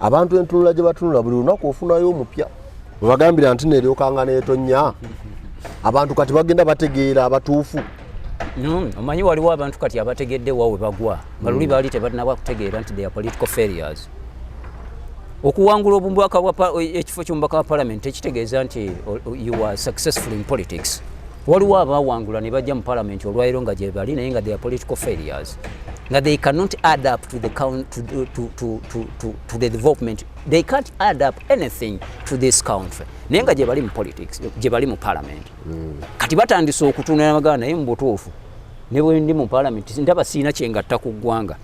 Abantu entunula gye batunula buli lunaku, ofunayo omupya webagambira nti neryokanga netonya. Abantu kati bagenda bategeera abatuufu. Omanyi waliwo abantu kati abategedde wa we bagwa, nga luli baali tebalinaba kutegeera nti they are political failures. Okuwangula obubaka bwa ekifo ky'omubaka wa parliament tekitegeeza nti you are successful in politics. Waliwo abawangula ne bajja mu parliament olwaliro nga gye bali, naye nga they are political failures, nga they cannot add up to the, count, to the development. They can't add up anything to this country, naye nga gye bali mu politics, gye bali mu parliament. Kati batandise okutunula magana, naye mu butuufu ne bwe ndi mu parliament ndaba siina kyengatta ku ggwanga.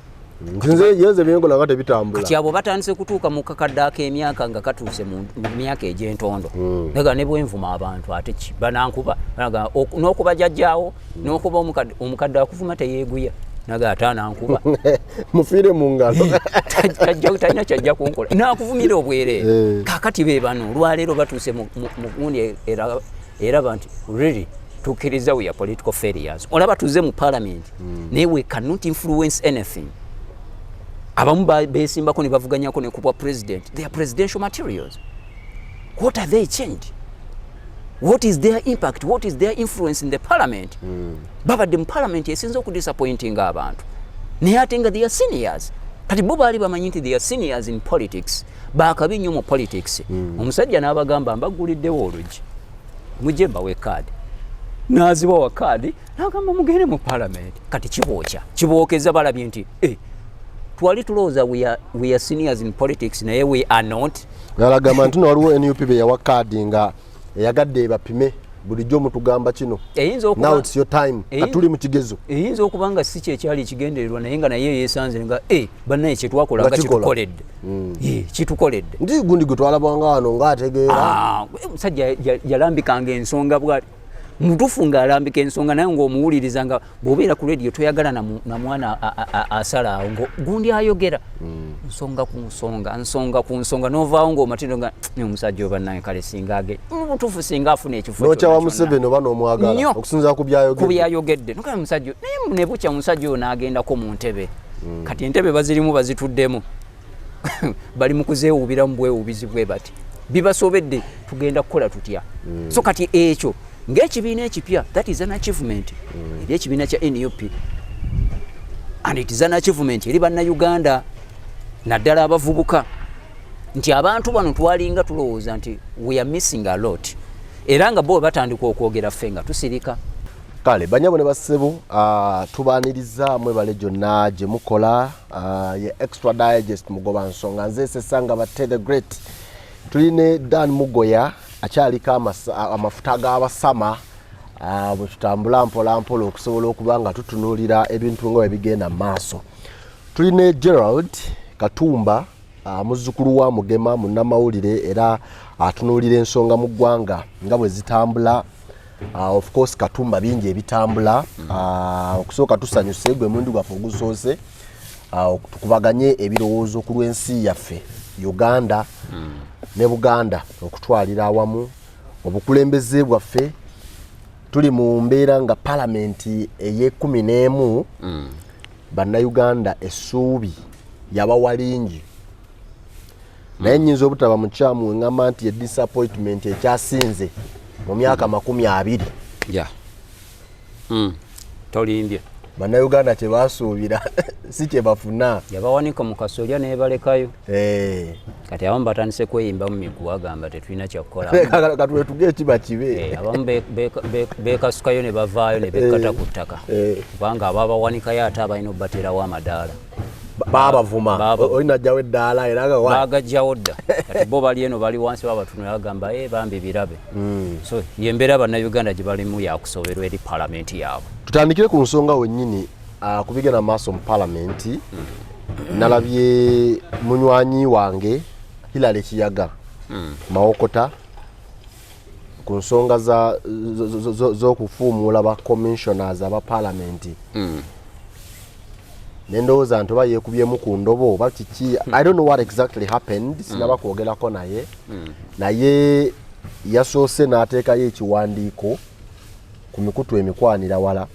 Nti nze yenze byenkola nga tebitambula. Kati abo batandise kutuuka mu kakadde ak'emyaka nga katuuse mu myaka egy'entondo, naga ne bwenvuma abantu ate ki banankuba. Banaga, n'okuba jjajjaawo n'okuba omukadde akuvuma teyeeguya, naga ate anankuba. Mufiire mu ngalo. Talina kyajja kunkola nakuvumira obwereere. Kakati be bano olwaleero batuuse mu gundi eraba nti really tukkiriza we are political failures. Olaba tuze mu parliament, naye we cannot influence anything. Abamu besimbako ne bavuganyako ne kubwa president. They are presidential materials. What are they changed? What is their impact? What is their influence in the parliament? Babadde mu parliament esinza okudisappointinga abantu, naye ate nga they are seniors. Kati bo baali bamanyi nti they are seniors in politics, bakabi nnyo mu politics. Omusajja n'abagamba, "Mbaguliddewo oluggi, mujje mbawe kaadi." N'azibawa kaadi n'agamba, "Mugende mu parliament." Kati kibookya kibookeza, balabye nti eh, twali tulowooza we are seniors in politics, naye we are not. Alagamba nti no waliwo NUP be yawa kaadi nga eyagadde ebapime. Bulijjo mutugamba kino. Eyinza okuba Now it's your time. Katuli mu kigezo. Eyinza okuba nga si kyekyali ekigendererwa, naye nga naye yesanze nga e bannaye kyetwakola Nga nga kikola. kitukoledde. Ye, kitukoledde. Nti gundi gwe twalabanga wano ng'ategeera. Ah, omusajja yalambikanga ensonga bwati mutuufu, ng'alambika ensonga, naye ng'omuwuliriza nga bw'obeera ku rediyo toyagala na mwana asala awo ngo gundi ayogera nsonga ku nsonga, nsonga ku nsonga, n'ovaawo ng'omatindo nga "Naye omusajja oba nange kale singa age mubutuufu singa afuna ekifo Nokyawa kyonna kyonna." Museveni oba n'omwagala Nnyo. okusinziira ku Ku byayogedde. Byayogedde nokaba omusajja naye ne bukya omusajja oyo n'agendako mu ntebe. Kati entebe bazirimu bazituddemu, bali mu kuzeewuubiramu bwewuubizi bwe bati, bibasobedde, tugenda kukola tutya? So kati ekyo ng'ekibiina ekipya, that is an achievement eri ekibiina kya NUP, and it is an achievement eri Bannayuganda, naddala abavubuka, nti abantu bano twalinga tulowooza nti we are missing a lot, era nga bo bwe batandika okwogera ffe nga tusirika. Kale banyabo ne bassebo, tubaaniriza, mwebale gyonna gye mukola. Ye Extra Digest Mugoba Nsonga, nze Sesanga Batte the Great. Tuline Dan Mugoya akyaliko amafuta g'abasama. Bwe tutambula mpola mpola okusobola okuba nga tutunuulira ebintu nga bwe bigenda mu maaso. Tuline Gerald Katumba, muzzukulu wa Mugema, munnamawulire era atunuulira ensonga mu ggwanga nga bwe zitambula. Of course Katumba, bingi ebitambula. Okusooka tusanyuse gwe mulundi gwaffe ogusoose tukubaganye ebirowoozo ku lw'ensi yaffe Uganda ne Buganda okutwalira awamu obukulembeze bwaffe. Tuli mu mbeera nga palamenti ey'e11, Bannayuganda essuubi yabawa lingi, naye nyinza obutaba mukyamu eŋŋamba nti ye disappointment ekyasinze mu myaka 20. Ya, tolimbye. Bannayuganda kyebasuubira si kyebafuna. Yabawanika mu kasolya nebalekayo. Kati abamu batandise kweyimba mu miguwa, agamba tetulina kyakukola. Katwetuge ekiba kibe. Abamu bekasukayo ne bavaayo ne bekkata ku ttaka, kubanga ababawanikayo ate abalina obubateerawo amadaala. Babavuma. Olinajjawo eddaala era nga Bagajjawo dda. Kati bo bali eno, bali wansi, babatunula, bagamba, "Eh, bambi birabe." So yembeera Bannayuganda gye balimu yakusoberwa eri palamenti yaabwe. Tutandikire ku nsonga wennyini, kubigenda mu maaso mu palamenti. Nalabye munywanyi wange Hilary Kiyaga Mawokota ku nsonga z'okufuumuula ba commissioners aba palamenti, nendowooza nti oba yeekubyemu ku ndobo oba kiki. I don't know what exactly happened, sinaba kwogerako naye, naye yasoose n'ateekayo ekiwandiiko ku mikutu emikwanira wala,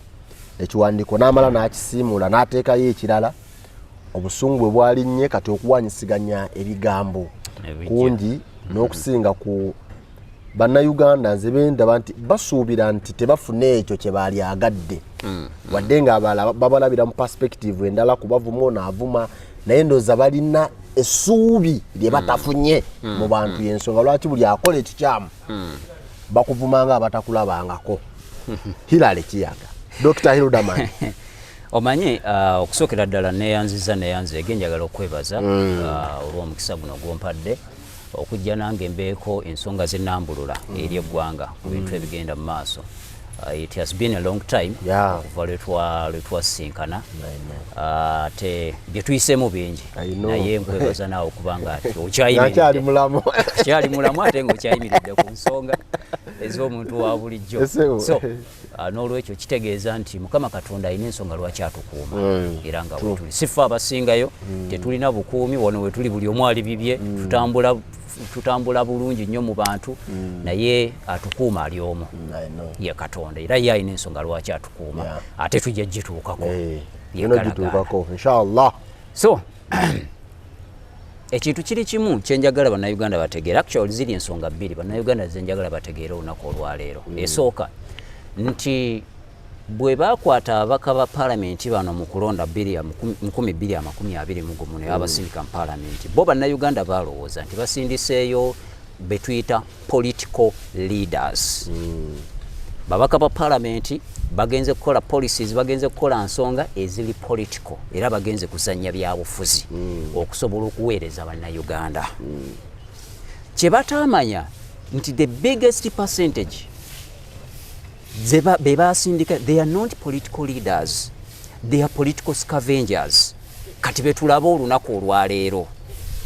ekiwandiiko n'amala n'akisiimuula n'ateekayo ekirala. Obusungu bwe bwalinnye, kati okuwanyisiganya ebigambo Ebijja. kungi n'okusinga ku Bannayuganda. Nze bendaba nti basuubira nti tebafuna ekyo kye baali agadde, wadde nga abalala babalabira mu perspective endala, kubavuma ono avuma, naye ndowooza balina essuubi lye batafunye mu bantu. Yensonga lwaki buli akola ekikyamu bakuvumanga abatakulabangako. Hillary Kiyaga, Dr Hilderman. Omanyi, okusookera ddala neyanziza, neyanzeege, njagala okwebaza olw'omukisa guno gwompadde okujja nange mbeeko ensonga zenambulula eri eggwanga ku bintu ebigenda mu maaso. It has been a long time okuva lwetwasisinkana, ate bye tuyiseemu bingi. I know. Naye nkwebaza naawe okubanga ati Nga nkyali okyayimiridde, mulamu. Okyali mulamu ate nga okyayimiridde ku nsonga ez'omuntu wa bulijjo. Esebo. So n'olwekyo kitegeeza nti Mukama Katonda alina ensonga lwaki atukuuma era nga wetuli sife abasingayo, tetulina bukuumi wano wetuli, buli omu ali bibye, tutambula bulungi nnyo mu bantu, naye atukuuma ali omu, I know. ye Katonda, era ye alina ensonga lwaki atukuuma. Ate tujja gituukako. Eno gituukako inshallah. So ekintu kiri kimu kyenjagala Bannayuganda bategeere. Actually ziri ensonga bbiri Bannayuganda zenjagala bategeere olunaku olwaleero. Esooka nti bwe bakwata ababaka ba paalamenti bano mu kulonda 2021 ne babasindika mu paalamenti, bo Bannayuganda balowooza nti basindiseeyo betuyita political leaders. Babaka ba paalamenti bagenze kukola policies, bagenze kukola nsonga eziri political, era bagenze kuzanya byabufuzi okusobola okuweereza Bannayuganda. Kye bataamanya nti the biggest percentage be basindika, they are not political leaders, they are political scavengers. Kati betulaba olunaku olwaleero.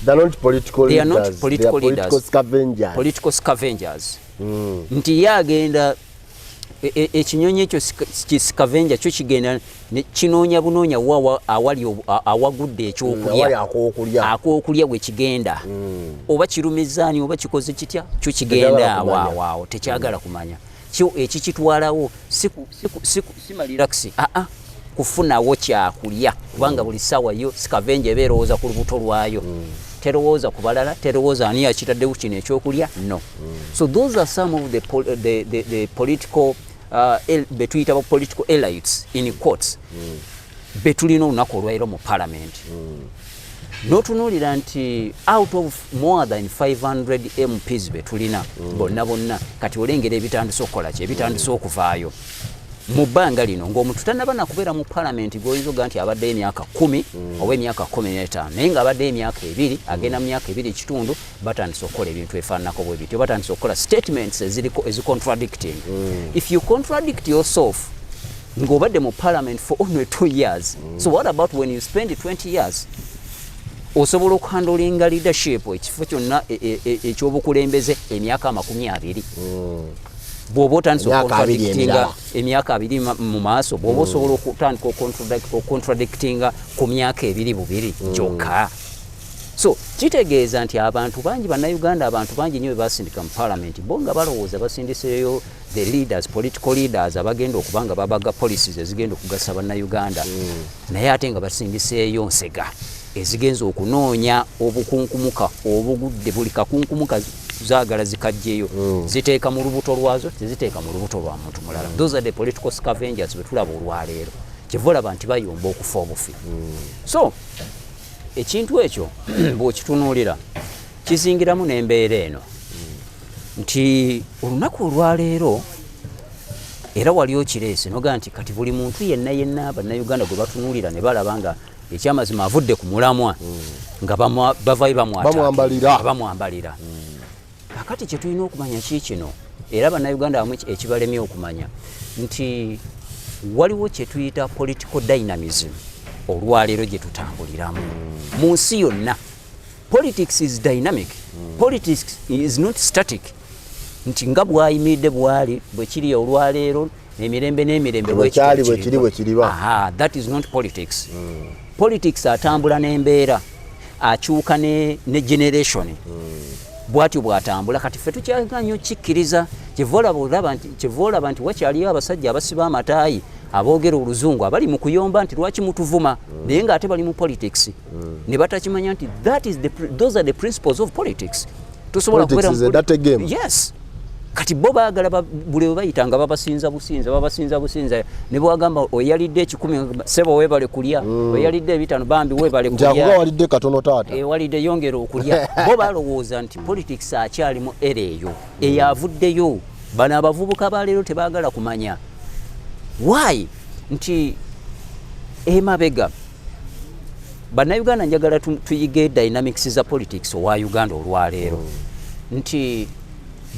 They are not political They are not leaders. political They are political leaders. scavengers. Political scavengers, nti ye agenda ekinyonyi ekyo kiscavenger kyo kigenda kinoonya bunoonya wa awali awagudde ekyokulya. Awali ak'okulya. Ak'okulya bwe kigenda, oba kirumizaani oba kikoze kitya, kyo kigenda Tekyagala awo. Kumanya. Awo awo tekyagala kumanya. Kyo ekikitwalawo si malirax, aa, kufunawo kyakulya, kubanga buli ssaawa yo scavenger eba erowooza ku lubuto lwayo, terowooza ku balala, terowooza ani yakitaddewo kino ekyokulya, no. So those are some of the political betuyita ba political elites in quotes betulina olunaku olwaleero mu parliament. N'otunuulira nti out of more than 500 MPs betulina bonna bonna, kati olengera ebitandise okukola ki, ebitandise okuvaayo mu bbanga lino ng'omuntu tannaba nakubeera mu palamenti, gwoyinza oga nti abaddeyo emyaka 10 oba emyaka 15, naye ng'abaddeyo emyaka 2, agenda mu myaka 2 ekitundu, batandise okukola ebintu ebifaananako bwe bityo, batandise okukola statements eziriko ezikontradicting. If you contradict yourself ng'obadde mu parliament for only 2 years, so what about when you spend 20 years? Osobola okuhandlinga leadership, ekifo kyonna ekyobukulembeze emyaka 20, bw'oba otandise Emyaka 20 okucontradictinga emirala. emyaka 20 mu maaso, bw'oba osobola okutandika okucontradictinga ku myaka ebiri bubiri gyokka, so kitegeeza nti abantu bangi, Bannayuganda, abantu bangi nnyo be basindika mu parliament, bo nga balowooza basindiseeyo the leaders, political leaders abagenda okuba nga babaga policies ezigenda okugasa Bannayuganda, naye ate nga basindiseeyo nsega ezigenza okunoonya obukunkumuka obugudde. Buli kakunkumuka zaagala zikajjeyo, ziteeka mu lubuto lwazo, teziteeka mu lubuto lwa muntu mulala. Those are the political scavengers betulaba olwaleero. Kyeva olaba nti bayomba okufa obufi. So ekintu ekyo bw'okitunuulira kizingiramu n'embeera eno nti olunaku olwaleero era wali okireese nogaa nti kati buli muntu yenna yenna Bannayuganda gwe batunuulira ne balaba nga ekyamazima avudde ku mulamwa, nga bavayo Bamwambalira. Bamwambalira. Kakati kyetulina okumanya ki kino, era Bannayuganda abamu ekibalemye okumanya nti waliwo kyetuyita political dynamism olwaleero gye tutambuliramu mu nsi yonna. Politics is dynamic, politics is not static, nti nga bwayimiridde bwali bwe kiri olwaleero emirembe n'emirembe. Bwe kyali, bwe kiri, bwe kiriba. Aha, that is not politics. Politics atambula n'embeera, akyuka ne generation, bwatyo bw'atambula. Kati ffe tukyagala nnyo kikkiriza. Kyeva olaba nti wakyaliyo abasajja abasiba amataayi. Aboogera oluzungu abali mu kuyomba nti lwaki mutuvuma, naye ng'ate bali mu politics ne batakimanya nti that is the, those are the principles of politics. Tosobola Politics kubeera mu is a dirty game. Yes, kati bo baagala buli we bayita nga babasinza businza, babasinza businza. Ne bwagamba oyalidde 100, sebo weebale kulya. Oyalidde 5, bambi weebale Nti akuba kulya. Walidde katono, taata. Walidde, yongera okulya. Bo balowooza nti politics akyali mu era eyo eyavuddeyo. Bano abavubuka baleero tebaagala kumanya why nti emabega Bannayuganda, njagala tuyige dynamics za politics owa Uganda olwaleero, nti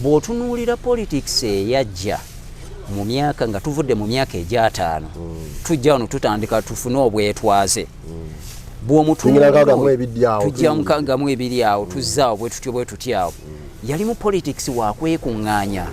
bw'otunuulira politics eyajja mu myaka nga tuvudde mu myaka egyataano, tujja wano tutandika tufune obwetwaze. Tuyingira nkaaga ebiri awo, Tujja 62 awo, tuzzaawo bwe tutyo bwe tutyo. Awo yali mu politics wakwekuŋŋaanya,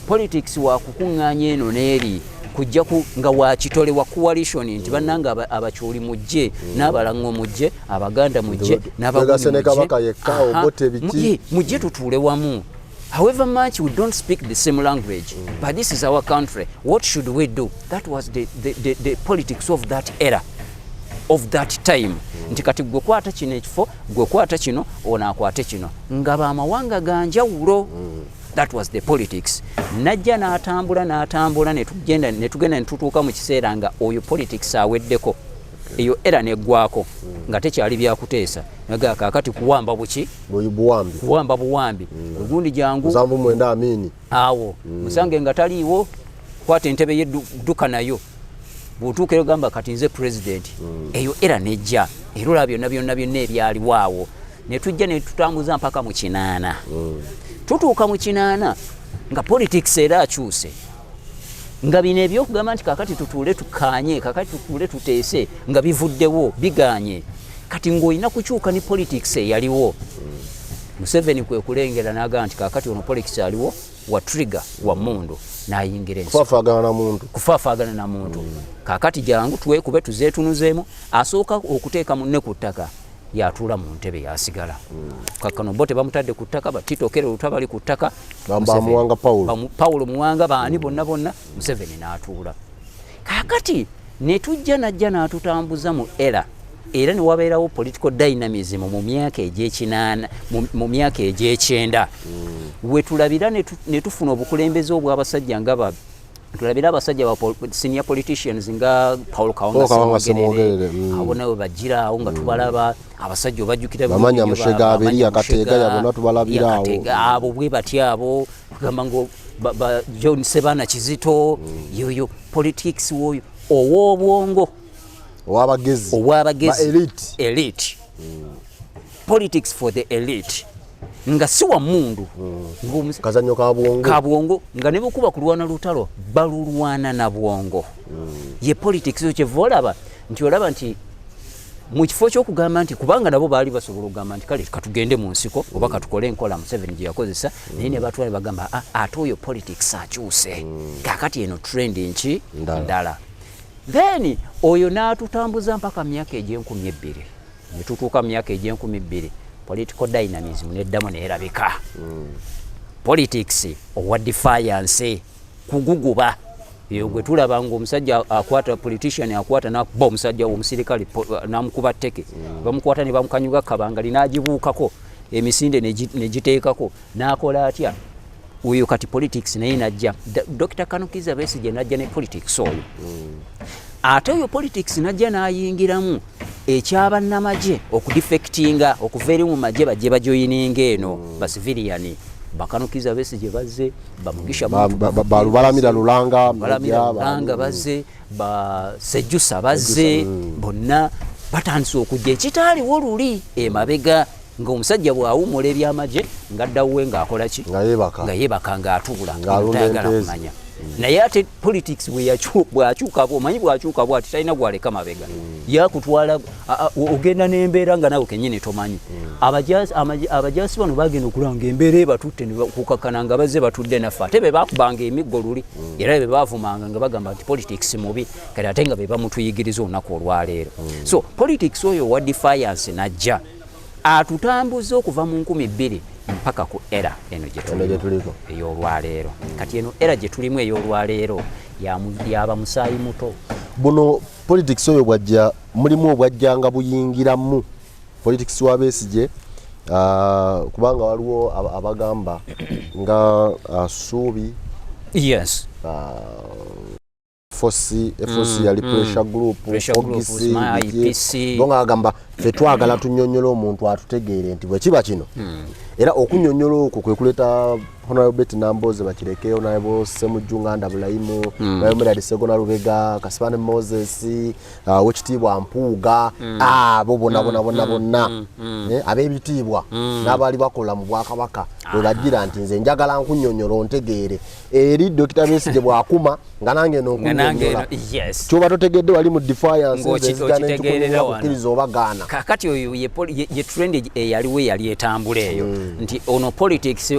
politics wakukuŋŋaanya eno n'eri, kujja ku nga wakitole wa coalition nti bannanga Abakyoli mujje, n'Abalaŋŋo mujje, Abaganda mujje, n'Abagundi Twegase ne mujje. Kabaka yekka, Obote biki. Mujje tutuule wamu. However much we don't speak the same language, but this is our country, what should we do? That was the politics of that era, of that time, nti kati gwe kwata kino ekifo, gwe kwata kino, ono akwate kino, nga bamawanga ganjawulo. That was the politics. Najja n'atambula n'atambula, netugenda netugenda netutuuka mu kiseera nga oyo politics aweddeko, eyo era neggwako, nga tekyali byakuteesa. Naga kakati kuwamba buki? Buwambi. Kuwamba buwambi. Ogundi jangu. 79 Amini. Awo musange nga taliiwo, kwata entebe ye, dduka nayo. Bw'otuuka ero gamba kati nze president. Eyo era nejja, era olaba byonna byonna byonna ebyaliwo awo, ne tujja ne tutambuza mpaka mu 80. Tutuuka mu 80 nga politics era akyuse, nga bino ebyokugamba nti kakati tutuule tukkaanye, kakati tutuule tuteese, nga bivuddewo, biganye. Kati ng'olina kukyuka ne politics eyaliwo. Museveni kwe kulengera n'agamba nti kakati ono politics aliwo wa trigger wa mundu, n'ayingira ensi. Kufaafagana na muntu. Kufaafagana na muntu. Kakati jangu twekube, tuzeetunuzeemu. Asooka okuteeka munne ku ttaka, yatuula mu ntebe, yasigala. Kakano bo tebamutadde ku ttaka, batito Okello Lutwa bali ku ttaka. Bamba Museveni. Muwanga Paulo. Paulo Muwanga, baani bonna bonna, Museveni n'atuula. Kakati ne tujja, najja n'atutambuza mu era era ne wabeerawo political dynamism mu myaka egy'ekinaana, mu myaka egy'ekyenda, we tulabira ne tufuna obukulembeze obw'abasajja nga ba tulabira abasajja ba senior politicians nga Paul Kawanga Paul Kawanga Ssemogerere, Ssemogerere. Abo nabo bajjiraawo nga tubalaba, abasajja obajjukira Bamanya bulungi nnyo, Mushega, Bamanya Aberi, Kateega, Mushega, ya bonna tubalabira awo. Kateega, abo bwe batya abo kugamba ngo John Sebana Kizito, yoyo politics woyo ow'obwongo. Ow'abagezi. Ow'abagezi. Ba elite. Elite politics, for the elite, nga si wa mundu. Kazannyo ka bwongo. Ka bwongo, nga ne bwekuba kulwana lutalo balulwana na bwongo. Ye politics eyo kyeva olaba nti olaba nti mu kifo ky'okugamba nti, kubanga nabo baali basobola okugamba nti kale katugende mu nsiko oba katukole enkola Museveni gye yakozesa, naye ne batwala ne bagamba, "Ah, ate oyo politics akyuse, kakati eno trend nki?" Ndala. Ndala. Then oyo n'atutambuza mpaka myaka egy'enkumi 2, ne tutuuka mu myaka egy'enkumi 2, political dynamism neddamu neerabika, politics owa defiance, kuguguba. Eyo gwe tulaba nga omusajja akwata, politician akwata nakuba omusajja omusirikale, namukuba tteke, bamukwata ne bamukanyuga kabangali, n'agibuukako emisinde negiteekako, n'akola atya oyo. Kati politics naye najja, Dr. Kanukiza Besigye najja ne politics oyo. Ate oyo politics najja n'ayingiramu ekyabannamagye okudefectinga, okuva eri mu magye bajje bajoyininga eno bacivilian. Bakanukiza Besigye bazze, bamugisha Muntu Balubalamira Lulanga. Balamira Mujja, Lulanga bazze, ba Sejjusa bazze, bonna batandise okujja, ekitaaliwo luli emabega, ng'omusajja bw'awummula ebyamagye ng'addawo ng'akola ki? Nga yeebaka. Nga yeebaka, ng'atuula. Ng'alunda tayagala ente ze. Kumanya. Naye ate politics bw'akyuka, omanyi bw'akyuka bw'ati talina gwaleka mabega, yakutwala ogenda n'embeera nga nawe kennyini tomanyi. Abajaasi bano bagenda okulaba nga embeera ebatutte ne kukakkana nga bazze batudde naffe, ate be bakubanga emiggo luli, era be bavumanga nga bagamba nti politics mubi, kati ate nga be bamutuyigiriza olunaku olwaleero. So politics oyo owa defiance najja atutambuza okuva mu 2000 mpaka ku era eno gye Eno gye tulimu tuliko. Ey'olwaleero. Kati eno era gye tulimu ey'olwaleero yaba musaayi muto. Buno politics oyo bwajja, mulimu obwajjanga buyingiramu politics wa Besigye, kubanga waliwo abagamba nga Suubi. Fosi FOC yali pressure group. Pressure group, Ogisi, Smile, biki. IPC. Bo nga bagamba ffe twagala tunnyonnyola omuntu atutegeere nti bwe kiba kino, era okunnyonnyola okwo kwe kuleeta Honorable Betty Nambooze Bakireke, Honorable Semujju Nganda Bulayimu, Honorable Medard Ssegona Lubega, Kasibante Moses, Owekitiibwa Mpuuga, abo bonna bonna bonna bonna, ab'ebitiibwa n'abaali bakola mu bwakabaka, bwe bagira nti nze njagala nkunnyonnyola ontegeere, eri Dr. Besigye bw'akuma nga nange eno Nga nange nkunnyonnyola. Yes. Kyoba totegedde wali mu defiance, nze nzija Ng'okitegeerera nenkikunnyonnyola, wano. kukkiriza oba gaana. Kakati oyo ye trend eyaliwo, eyali etambula eyo, nti ono politics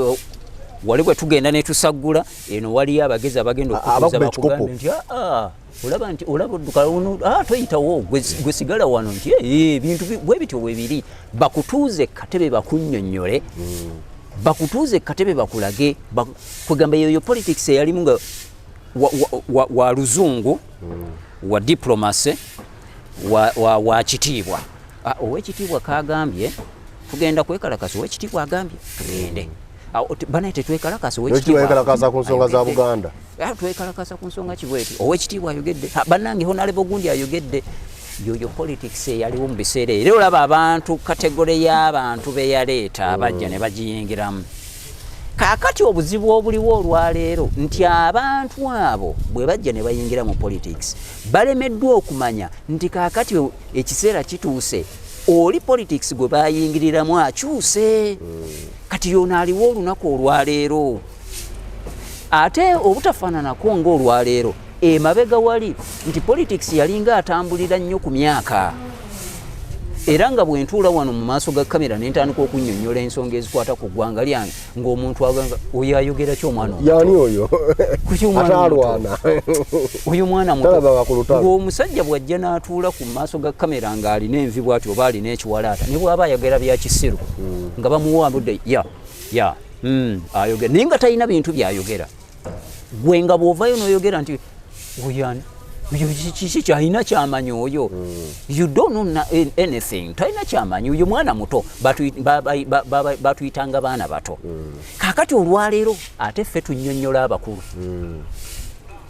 wali bwe tugenda netusaggula eno, waliyo abagezi abagenda okutuuza. Abakuba ekikopo. Bakugambe nti "Ah, olaba nti olaba odduka ono, toyitawo, gwe sigala wano," nti "Eh, ebintu bwe bityo bwe biri." Bakutuuze katebe, bakunnyonnyole, bakutuuze katebe, bakulage. Kwegamba eyo politics eyalimu nga wa luzungu, wa diplomacy, wa kitiibwa. Ah, owekitiibwa kagambye tugenda kwekalakasa, owekitiibwa agambye tugende. Ah, banaye tetwekalakasa. Owekitiibwa yekalakasa ku nsonga za ayogedde. Buganda. Ah, twekalakasa ku nsonga kibweti, owekitiibwa ayogedde. Ah, bannange, honorable gundi ayogedde. Yoyo politics eyaliwo mu biseera. Era olaba abantu, category y'abantu beyaleeta abajja ne bagiyingiramu. Kaakati obuzibu obuliwo olwaleero nti abantu abo bwe bajja ne bayingira mu politics, balemeddwa okumanya nti kaakati ekiseera kituuse, oli politics gwe bayingiriramu akyuse. Kati yono aliwo olunaku olwaleero, ate obutafaananako ng'olwaleero, emabega wali nti politics yalinga atambulira nnyo ku myaka. Era nga bwe ntuula wano mu maaso ga kamera ne ntandika okunnyonnyola ensonga ezikwata ku ggwanga lyange, ng'omuntu agamba, "Oyo ayogera ki, omwana omuto?" Yani oyo? Kuki omwana omuto? Atalwana. Oyo mwana muto. Talabanga ku lutalo. Ng'omusajja bw'ajja n'atuula ku maaso ga kamera ng'alina envi bw'ati oba alina ekiwalaata, ne bw'aba ayogera bya kisiru, nga bamuwa budde ya ayogera, naye nga talina bintu byayogera. Gwe nga bw'ovayo n'oyogera nti oyo ani? Oyo kiki kyalina kyamanyi oyo? You don't know anything, talina kyamanyi oyo, mwana muto. Batuyitanga baana bato. Kaakati olwaleero ate ffe tunnyonnyola abakulu,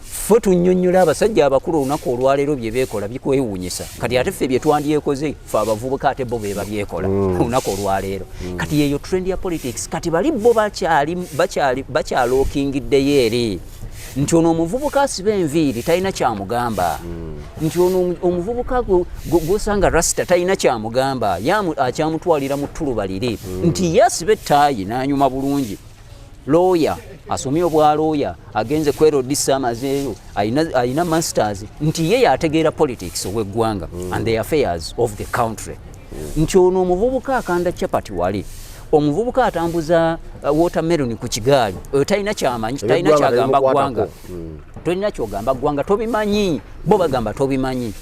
ffe tunnyonnyola abasajja abakulu. Olunaku olwaleero bye beekola bikwewuunyisa. Kati ate ffe bye twandyekoze ffe abavubuka, ate bo be babyekola olunaku olwaleero. Kati yeyo trend ya politics. Kati bali bo bakyalookingiddeyo eri nti ono omuvubuka asiba enviiri talina kyamugamba, nti ono omuvubuka gwosanga rasita talina kyamugamba, akyamutwalira mu ttuluba liri nti ye asiba ettaayi n'anyuma bulungi, looya asomye obwa looya, agenze kwerodisa amazeeyo, alina masters, nti ye yategeera politics ow'eggwanga and the affairs of the country, nti ono omuvubuka akanda chapati wali, omuvubuka atambuza watermelon ku kigaali, oyo talina kyamanyi, talina Eby'eggwanga kyagamba ggwanga. tebimukwatako. Tolina kyogamba ggwanga, tobimanyi. Bo bagamba tobimanyi,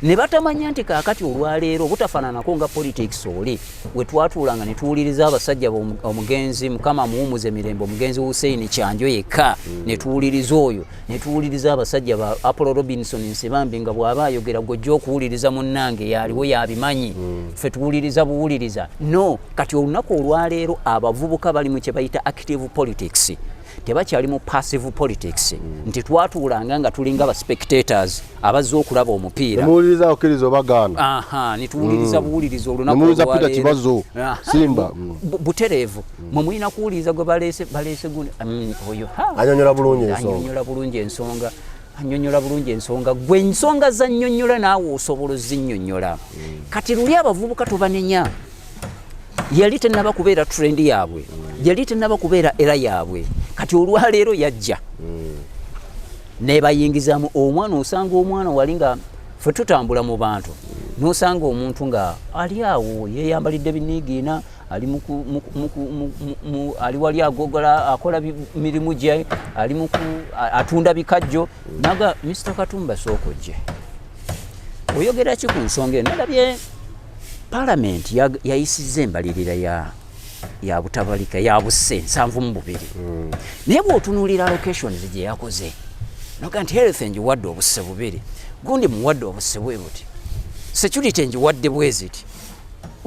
ne batamanya nti kaakati olwaleero obutafaananako nga politics oli we twatuulanga ne tuwuliriza abasajja, omugenzi Mukama muwumuze mirembe, omugenzi Hussein Kyanjo yekka, ne tuwuliriza oyo, ne tuwuliriza abasajja ba Apollo Robinson Nsibambi, nga bw'aba ayogera gwojja okuwuliriza, munnange yaliwo yabimanyi, ffe tuwuliriza buwuliriza. No kati olunaku olwaleero abavubuka bali mu kye bayita active politics, tebakyali mu passive politics, nti twatuulanga nga tulinga ba spectators abazze okulaba omupiira. Nemuwuliriza okkiriza oba gaana. Aha, nituwuliriza buwuliriza olunaku Nemuwuliriza Peter olwaleero. Kibazo, Simba. Butereevu mwe mulina kuwuliriza gwe baleese, baleese guno, oyo ha. Anyonyola bulungi ensonga. Anyonyola bulungi ensonga, anyonyola bulungi ensonga. Gwe ensonga zannyonnyola naawe osobola ozinnyonnyola. Kati luli abavubuka tubanenya, yali tenaba kubeera trend yaabwe, yali tenaba kubeera era yaabwe. Kati olwaleero yajja nebayingizaamu omwana. Osanga omwana wali nga ffe tutambula mu bantu, nosanga omuntu nga ali awo yeyambalidde biniigiina, ali ali wali agogola, akola mirimu gye, ali atunda bikajjo, naga, "Mr Katumba, sooka ojje, oyogera ki ku nsonga eno? Nalabye palamenti yayisizza embalirira ya butabalika ya busse 72, naye bw'otunuulira allocations gye yakoze, noga nti health ngiwadde obusse bubiri, Gundi muwadde obusse bwe buti, security ngiwadde bwe ziti.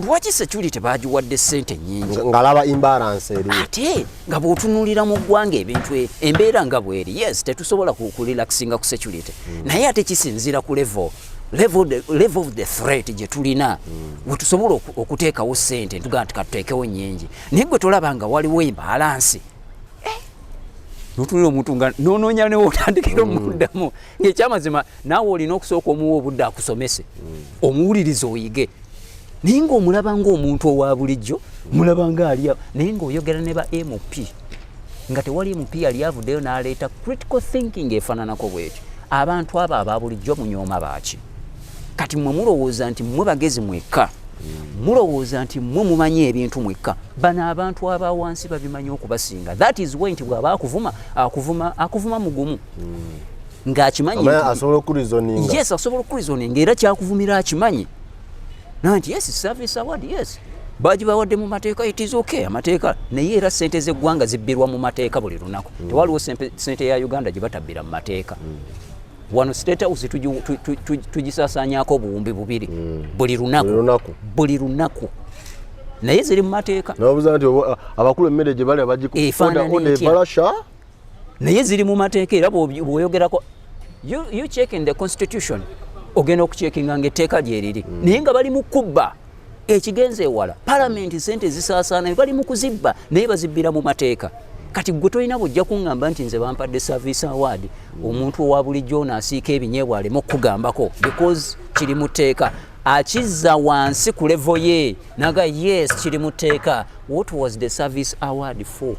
Lwaki security bagiwadde sente nyingi? Ng'alaba imbalance eriwo. Ate nga bw'otunuulira mu ggwanga ebintu embeera nga bweri, yes, tetusobola kurelaxinga ku security, naye ate kisinziira ku level of the threat gye tulina, we tusobola okuteekawo sente ntugamba nti katuteekewo nnyingi. Naye gwe tolaba nga waliwo imbalance? Notunula omuntu nga nonoonya newotandikira omuddamu, ngaekyamazima naawe olina okusooka omuwa obudde akusomese, omuwulirize, oyige. Naye ngaomulaba ngaomuntu owa bulijjo, mulaba nga ali awo, naye ngaoyogera ne ba MP nga tewali MP yali avuddeyo n'aleeta critical thinking efaananako bwetyo. Abantu abo aba bulijjo munyooma baaki? Kati mmwe mulowooza nti mmwe bagezi mwekka, mulowooza nti mmwe mumanyi ebintu mwekka. Bano abantu aba wansi babimanyi okubasinga. That is why nti bw'aba akuvuma, akuvuma mugumu ng'akimanyi Amanya asobola okureasoninga. Yes, asobola okureasoninga, era kyakuvumira akimanyi nanti yes, service award, yes, bagibawadde mu mateeka, it is okay, amateeka. Naye era sente z'eggwanga zibbirwa mu mateeka buli lunaku. Tewaliwo sente ya Uganda gye batabbira mu mateeka. Wano State House tugisaasaanyako 2000 buli lunaku. Buli lunaku. Buli lunaku, naye ziri mu mateeka. Nababuuza nti abakulu emmere gye balya Efaanana etya? Ebalasha. Naye ziri mu mateeka, era bw'oyogerako you check in the constitution, ogenda okucheckinga nga etteeka lyeriri, naye nga bali mu kubba ekigenza ewala. Palamenti sente zisaasaana, bali mu kuzibba, naye bazibbira mu mateeka. Kati gwe tolina bwojja kuŋŋamba nti nze bampadde service award, omuntu owa bulijjo ono asiika ebinyeebwa aleme okukugambako because kiri mu tteeka. Akizza wansi ku level ye naga, yes, kiri mu tteeka. What was the service award for?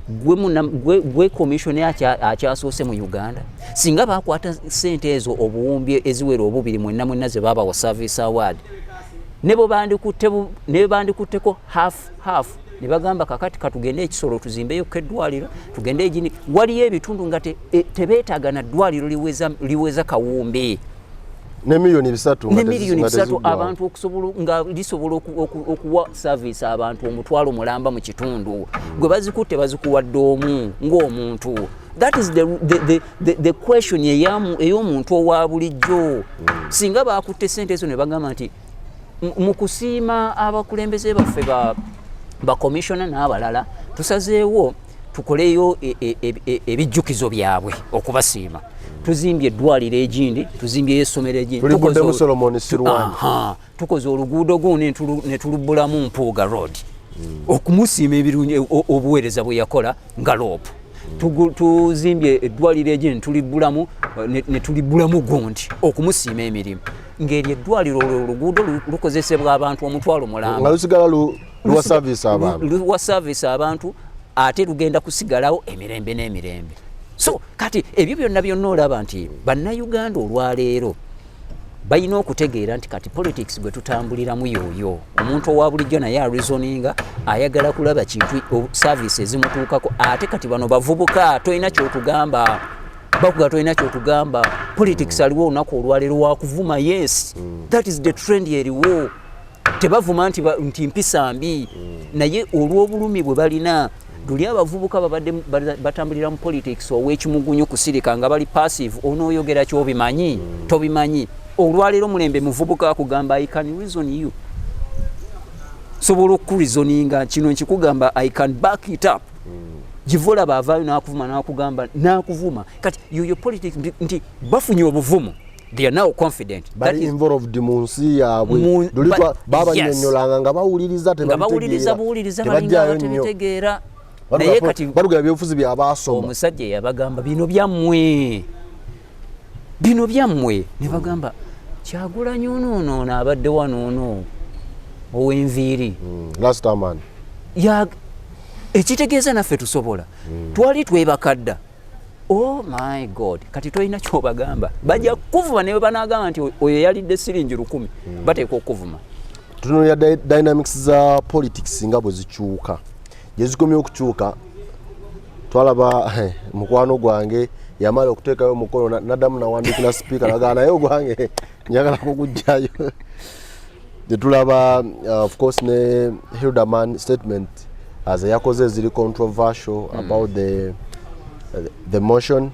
Gwe commission akyasoose mu Uganda, singa bakwata sente ezo obuwumbi eziwera obubiri mwenna mwenna ze babawa service award, ne bandikutteko half half, ne bagamba kakati katugende ekisolo tuzimbeyoko eddwaliro, tugende egini. Waliyo ebitundu nga tebeetaaga na ddwaliro liweza kawumbi. Ne miliyoni 300 ne miliyoni nga 300 teziggwawo. Abantu okusobola nga lisobola okuwa service abantu 500,000 mu kitundu. Gwe bazikutte bazikuwadde omu ng'omuntu. That is the question ey'omuntu owa bulijjo. Singa bakutte sente ezo ne bagamba nti mu kusiima abakulembeze baffe ba commissioner n'abalala, tusazeewo tukoleyo ebijjukizo byabwe okubasiima, tuzimbye eddwaliro egindi, tuzimbyeyo essomero egindi, Tulibuddemu Solomon Silwany. Aha, tukoze oluguudo gundi ne tulubbulamu Mpuuga Road okumusiima ebirungi obuweereza bwe yakola nga LOP. Tuzimbye eddwaliro egindi ne tulibbulamu gundi okumusiima emirimu, ng'eryo eddwaliro, olwo oluguudo lukozesebwa abantu 500,000. Nga lusigala luwa service abantu. Luwa service abantu, ate lugenda kusigalawo emirembe n'emirembe. So kati ebyo byonna byonna olaba nti Bannayuganda olwaleero balina okutegeera nti kati politics gwe tutambuliramu yoyo omuntu owa bulijjo, naye areasoninga, ayagala kulaba kintu service ezimutuukako. Ate kati bano bavubuka, tolina kyotugamba, bakuga tolina kyotugamba. Politics aliwo olunaku olwaleero wakuvuma. Yes, that is the trend eriwo. Tebavuma nti, nti mpisa mbi, naye olw'obulumi bwe balina luli abavubuka babadde batambulira mu politics ow'ekimugunyu, kusirika nga bali passive. Onooyogera kyobimanyi, tobimanyi. Olwaleero mulembe muvubuka akugamba, "I can reason you," sobola okureasoninga kino nkikugamba, "I can back it up." Giva olaba avaayo n'akuvuma, n'akugamba, n'akuvuma. Kati yoyo politics nti bafunye obuvumu, they are now confident. Bali involved mu nsi yaabwe. Luli babanyonyolanga nga bawuliriza. Nga bawuliriza buwuliriza, balinga Tebajjayo nnyo. abatabitegeera. Naye kati Balugera byobufuzi byabasoma. Omusajja yabagamba, "Bino byammwe, bino byammwe," ne bagamba, "Kyagulanyi onoonoona abadde wanoono ow'enviiri." Rastaman. Ekitegeeza naffe tusobola, twali twebakadda. Oh my God, kati tolina kyobagamba, bajja kukuvuma. Ne bwe banagamba nti oyo yalidde siringi 1000, bateekwa okuvuma. Tunuulira dynamics za politics nga bwe zikyuka, gye zikomye okukyuka. Twalaba mukwano gwange yamala okuteekayo omukono naddamu nawandikira sipiika nagaa, naye ogwange njagala kugugjayo. Tetulaba of course ne Hilderman statement as yakoze eziri controversial about the motion.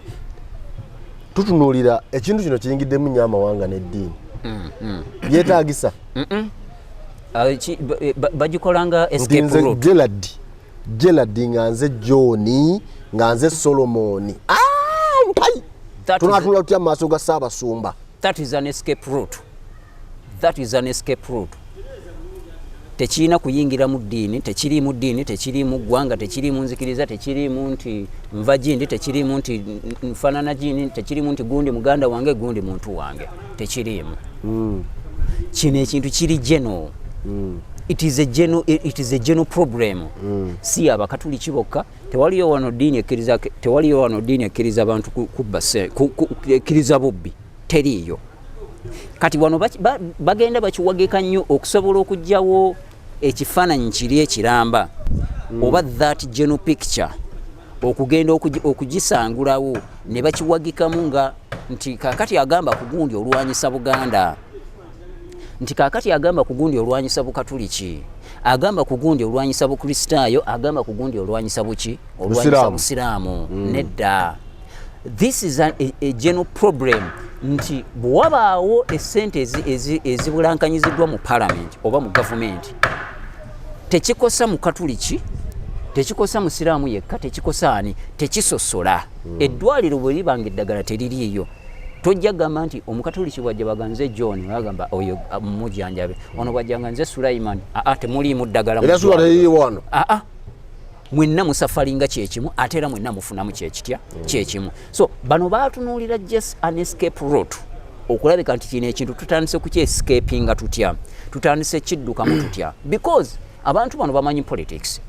Tutunuulira ekintu kino kiyingiddemu nnyo amawanga n'eddiini. Byetaagisa? Bagikolanga Nti escape nze route. Gerald, Gerald, nga nze John, nga nze Solomoni. Ah, mpai! Tunatula tutya mu maaso ga Ssaabasumba? That is an escape route. That is an escape route. Tekirina kuyingira mu ddiini, tekiriimu ddiini, tekiriimu ggwanga, tekiriimu nzikiriza, tekiriimu nti nva gindi, tekiriimu nti nfaanana gindi, tekiriimu nti gundi muganda wange, gundi muntu wange, tekiriimu. Kino ekintu kiri general. It is a general problem. Si Abakatuliki bokka. Tewaliyo wano ddiini ekkiriza, tewaliyo wano ddiini ekkiriza abantu kubba ekkiriza bubbi, teriiyo. Kati wano bagenda bakiwageka nnyo okusobola okuggyawo ekifaananyi kiri ekiramba oba that general picture, okugenda okugisangulawo ne bakiwagikamu nga nti kakati agamba ku gundi olwanyisa Buganda, nti kakati agamba ku gundi olwanyisa Bukatuliki, agamba ku gundi olwanyisa Bukristaayo, agamba ku gundi olwanyisa buki, olwanyisa Busiraamu. Busiraamu. Nedda, this is a general problem nti bwewabaawo esente ezibulankanyiziddwa mu parliament oba mu gavumenti, tekikosa Mukatuliki, tekikosa Musiraamu yekka, tekikosa ani, tekisosola. Eddwaliro bwe liba nga eddagala teririiyo, tojja gamba nti Omukatuliki bwajja baganze John, bagamba oyo mumujanjabe, ono bwajjanga nze Sulaiman, aa, temuliimu ddagala mu Era sula ddwaliro. teririwo wano. Aa, mwenna musafalinga kyekimu, ate era mwenna mufunamu kyekitya kyekimu. So bano batunuulira just an escape route okulabika nti kino ekintu tutandise kukyescapinga tutya, tutandise kiddukamu tutya, because abantu bano bamanyi politics,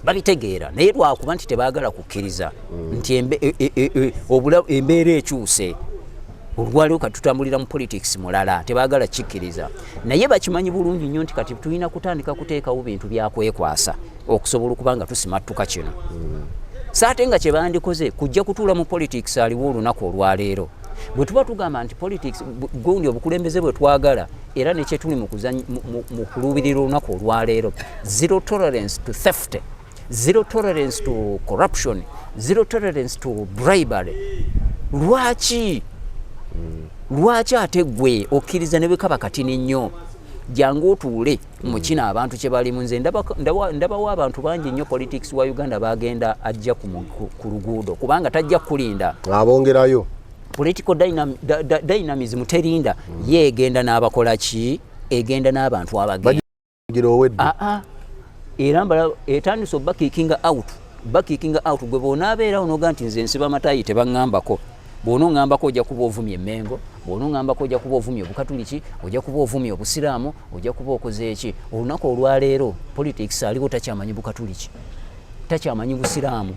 babitegeera, naye lwakuba nti tebaagala kukkiriza nti embeera ekyuse. Olwaliwo kati tutambulira mu politics mulala, tebaagala kikkiriza, naye bakimanyi bulungi nnyo nti kati tulina kutandika kuteekawo bintu byakwekwasa okusobola okuba nga tusimattuka kino. Saate nga kyebandikoze kujja kutuula mu politics aliwo olunaku olwaleero. Bwe tuba tugamba nti politics gundi obukulembeze bwe twagala era nekyetuli mu kuluubirira olunaku olwaleero, zero tolerance to theft, zero tolerance to corruption, zero tolerance to bribery, lwaki ate gwe okkiriza ne bwe kaba katini nnyo, jangu otuule mu kino abantu kye balimu? Nze ndabawo abantu bangi nnyo politics wa Uganda bagenda ajja ku luguudo, kubanga tajja kulinda. Abongerayo. Political dynamism terinda, ye egenda n'abakola ki, egenda n'abantu abagenda. Bagira owedde. Aa, era mbala etandise obakickinga out, bakickinga out. Gwe bw'onaabeerawo noga nti nze nsiba matayi, tebaŋŋambako, bw'onoŋŋambako ojja kuba ovumye Emmengo, bw'onoŋŋambako ojja kuba ovumye Obukatuliki, ojja kuba ovumye Obusiraamu, ojja kuba okoze eki. Olunaku olwaleero politics aliwo takyamanyi Bukatuliki, takyamanyi Busiraamu,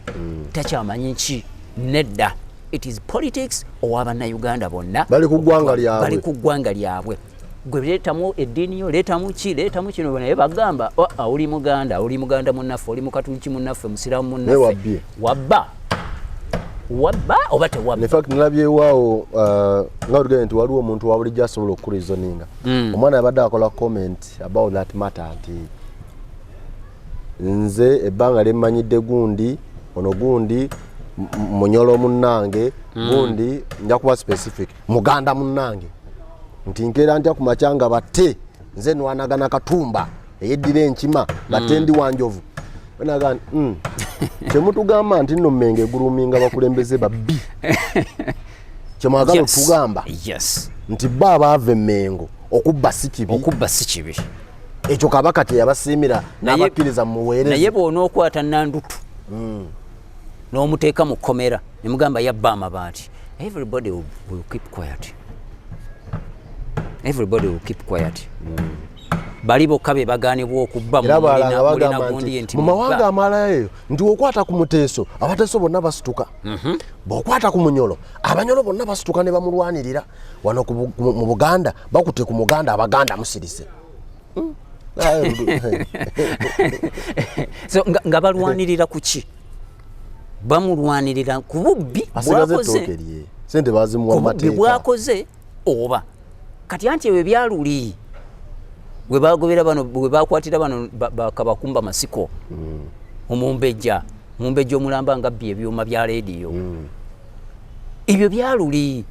takyamanyi ki. Nedda, it is politics ow'Abannayuganda bonna. Bali ku ggwanga lyabwe. Bali ku ggwanga lyabwe. Gwe leetamu eddiini yo, leetamu ki, leetamu kino, naye bagamba, "Oh, ah, oli Muganda, oli Muganda munnaffe, oli Mukatuliki munnaffe, Musiraamu Naye munnaffe." Wabbye. Wabba, wabba oba tewabba? In fact nalabyewaawo nga tugende nti waliwo omuntu wa bulijjo asobola okureasoninga. Omwana yabadde akola comment about that matter nti nze ebbanga lyemmanyidde gundi ono, gundi Munyolo munnange, gundi nja kuba specific, Muganda munnange, nti nkeera ntya ku makya nga batte nze nwanagana Katumba eyeddira enkima, batte ndi Wanjovu. Naga nti, kyemutugamba nti nno Mmengo eguluminga bakulembeze babbi, kyemwagala otugamba nti bo abaava Emmengo okubba si kibi? Okubba si kibi. Ekyo Kabaka kyeyabasiimira n'abakkiriza muweereze. Naye bw'onookwata Nandutu n'omuteeka mu kkomera ne mugamba yabba amabaati, everybody will keep quiet, everybody will keep quiet. Bali bokka be bagaanibwa okubba. Era balala nga mulina bagamba gundi nti mu mawanga amalala eyo nti okwata ku Muteeso, Abateeso bonna basituka, bw'okwata ku Munyolo, Abanyolo bonna basituka ne bamulwanirira. Wano mu Buganda bakutte ku Muganda, Abaganda musirise. So nga balwanirira ku ki? Bamulwanirira ku bubbi Asigaze bwakoze. ettooke lye, sente bazimuwa Ku mu bubbi mateeka. bwakoze oba kati anti ebyo byaluli bwe bagobera bano, bwe bakwatira bano bakabakumba masiko, omumbejja, mumbejja omulamba nga bbye ebyuma bya leediyo. Ebyo byaluli.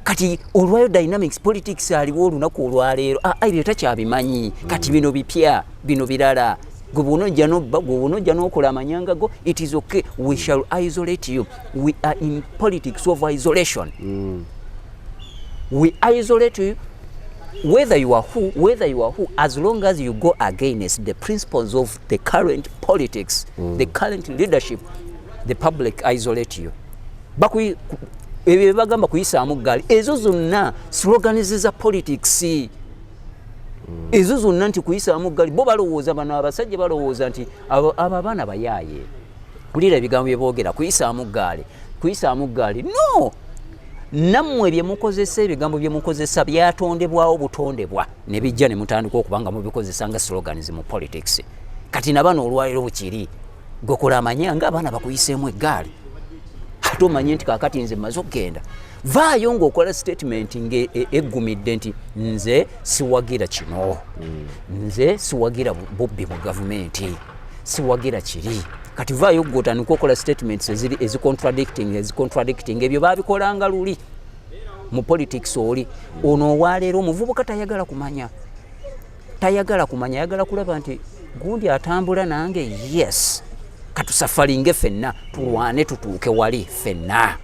Kati olwayo dynamics politics aliwo olunaku olwaleero, ebyo takyabimanyi. Kati bino bipya, bino birala. Gwe bwonojja nobba, gwe bwonojja n'okola amanyanga go, it is okay, we shall isolate you. We are in politics of isolation. We isolate you whether you are who, whether you are who, as long as you go against the principles of the current politics, the current leadership, the public isolate you. Ebyo bagamba kuyisaamu ggaali, ezo zonna slogans za politics, ezo zonna nti kuyisaamu ggaali. Bo balowooza, bano abasajja balowooza nti abo abaana bayaaye. Wulira ebigambo bye boogera, kuyisaamu ggaali, kuyisaamu ggaali. No, nammwe bye mukozesa, ebigambo bye mukozesa byatondebwawo butondebwa ne bijja ne mutandika okuba nga mubikozesa nga slogans mu politics. Kati nabano olwaliro bukiri, gwekola amanya nga abaana bakuyiseemu eggaali, ate omanye nti kakati nze mmaze okugenda. Vaayo ng'okola statement ng'eggumidde nti nze siwagira kino, nze siwagira bubbi mu gavumenti, siwagira kiri. Kati vaayo gwe otandika okola statements eziri ezicontradicting. Ebyo babikolanga luli mu politics. Oli ono owaleero omuvubuka tayagala kumanya, tayagala kumanya, ayagala kulaba nti gundi atambula nange, yes, katusafalinge ffenna, tulwane tutuuke wali ffenna,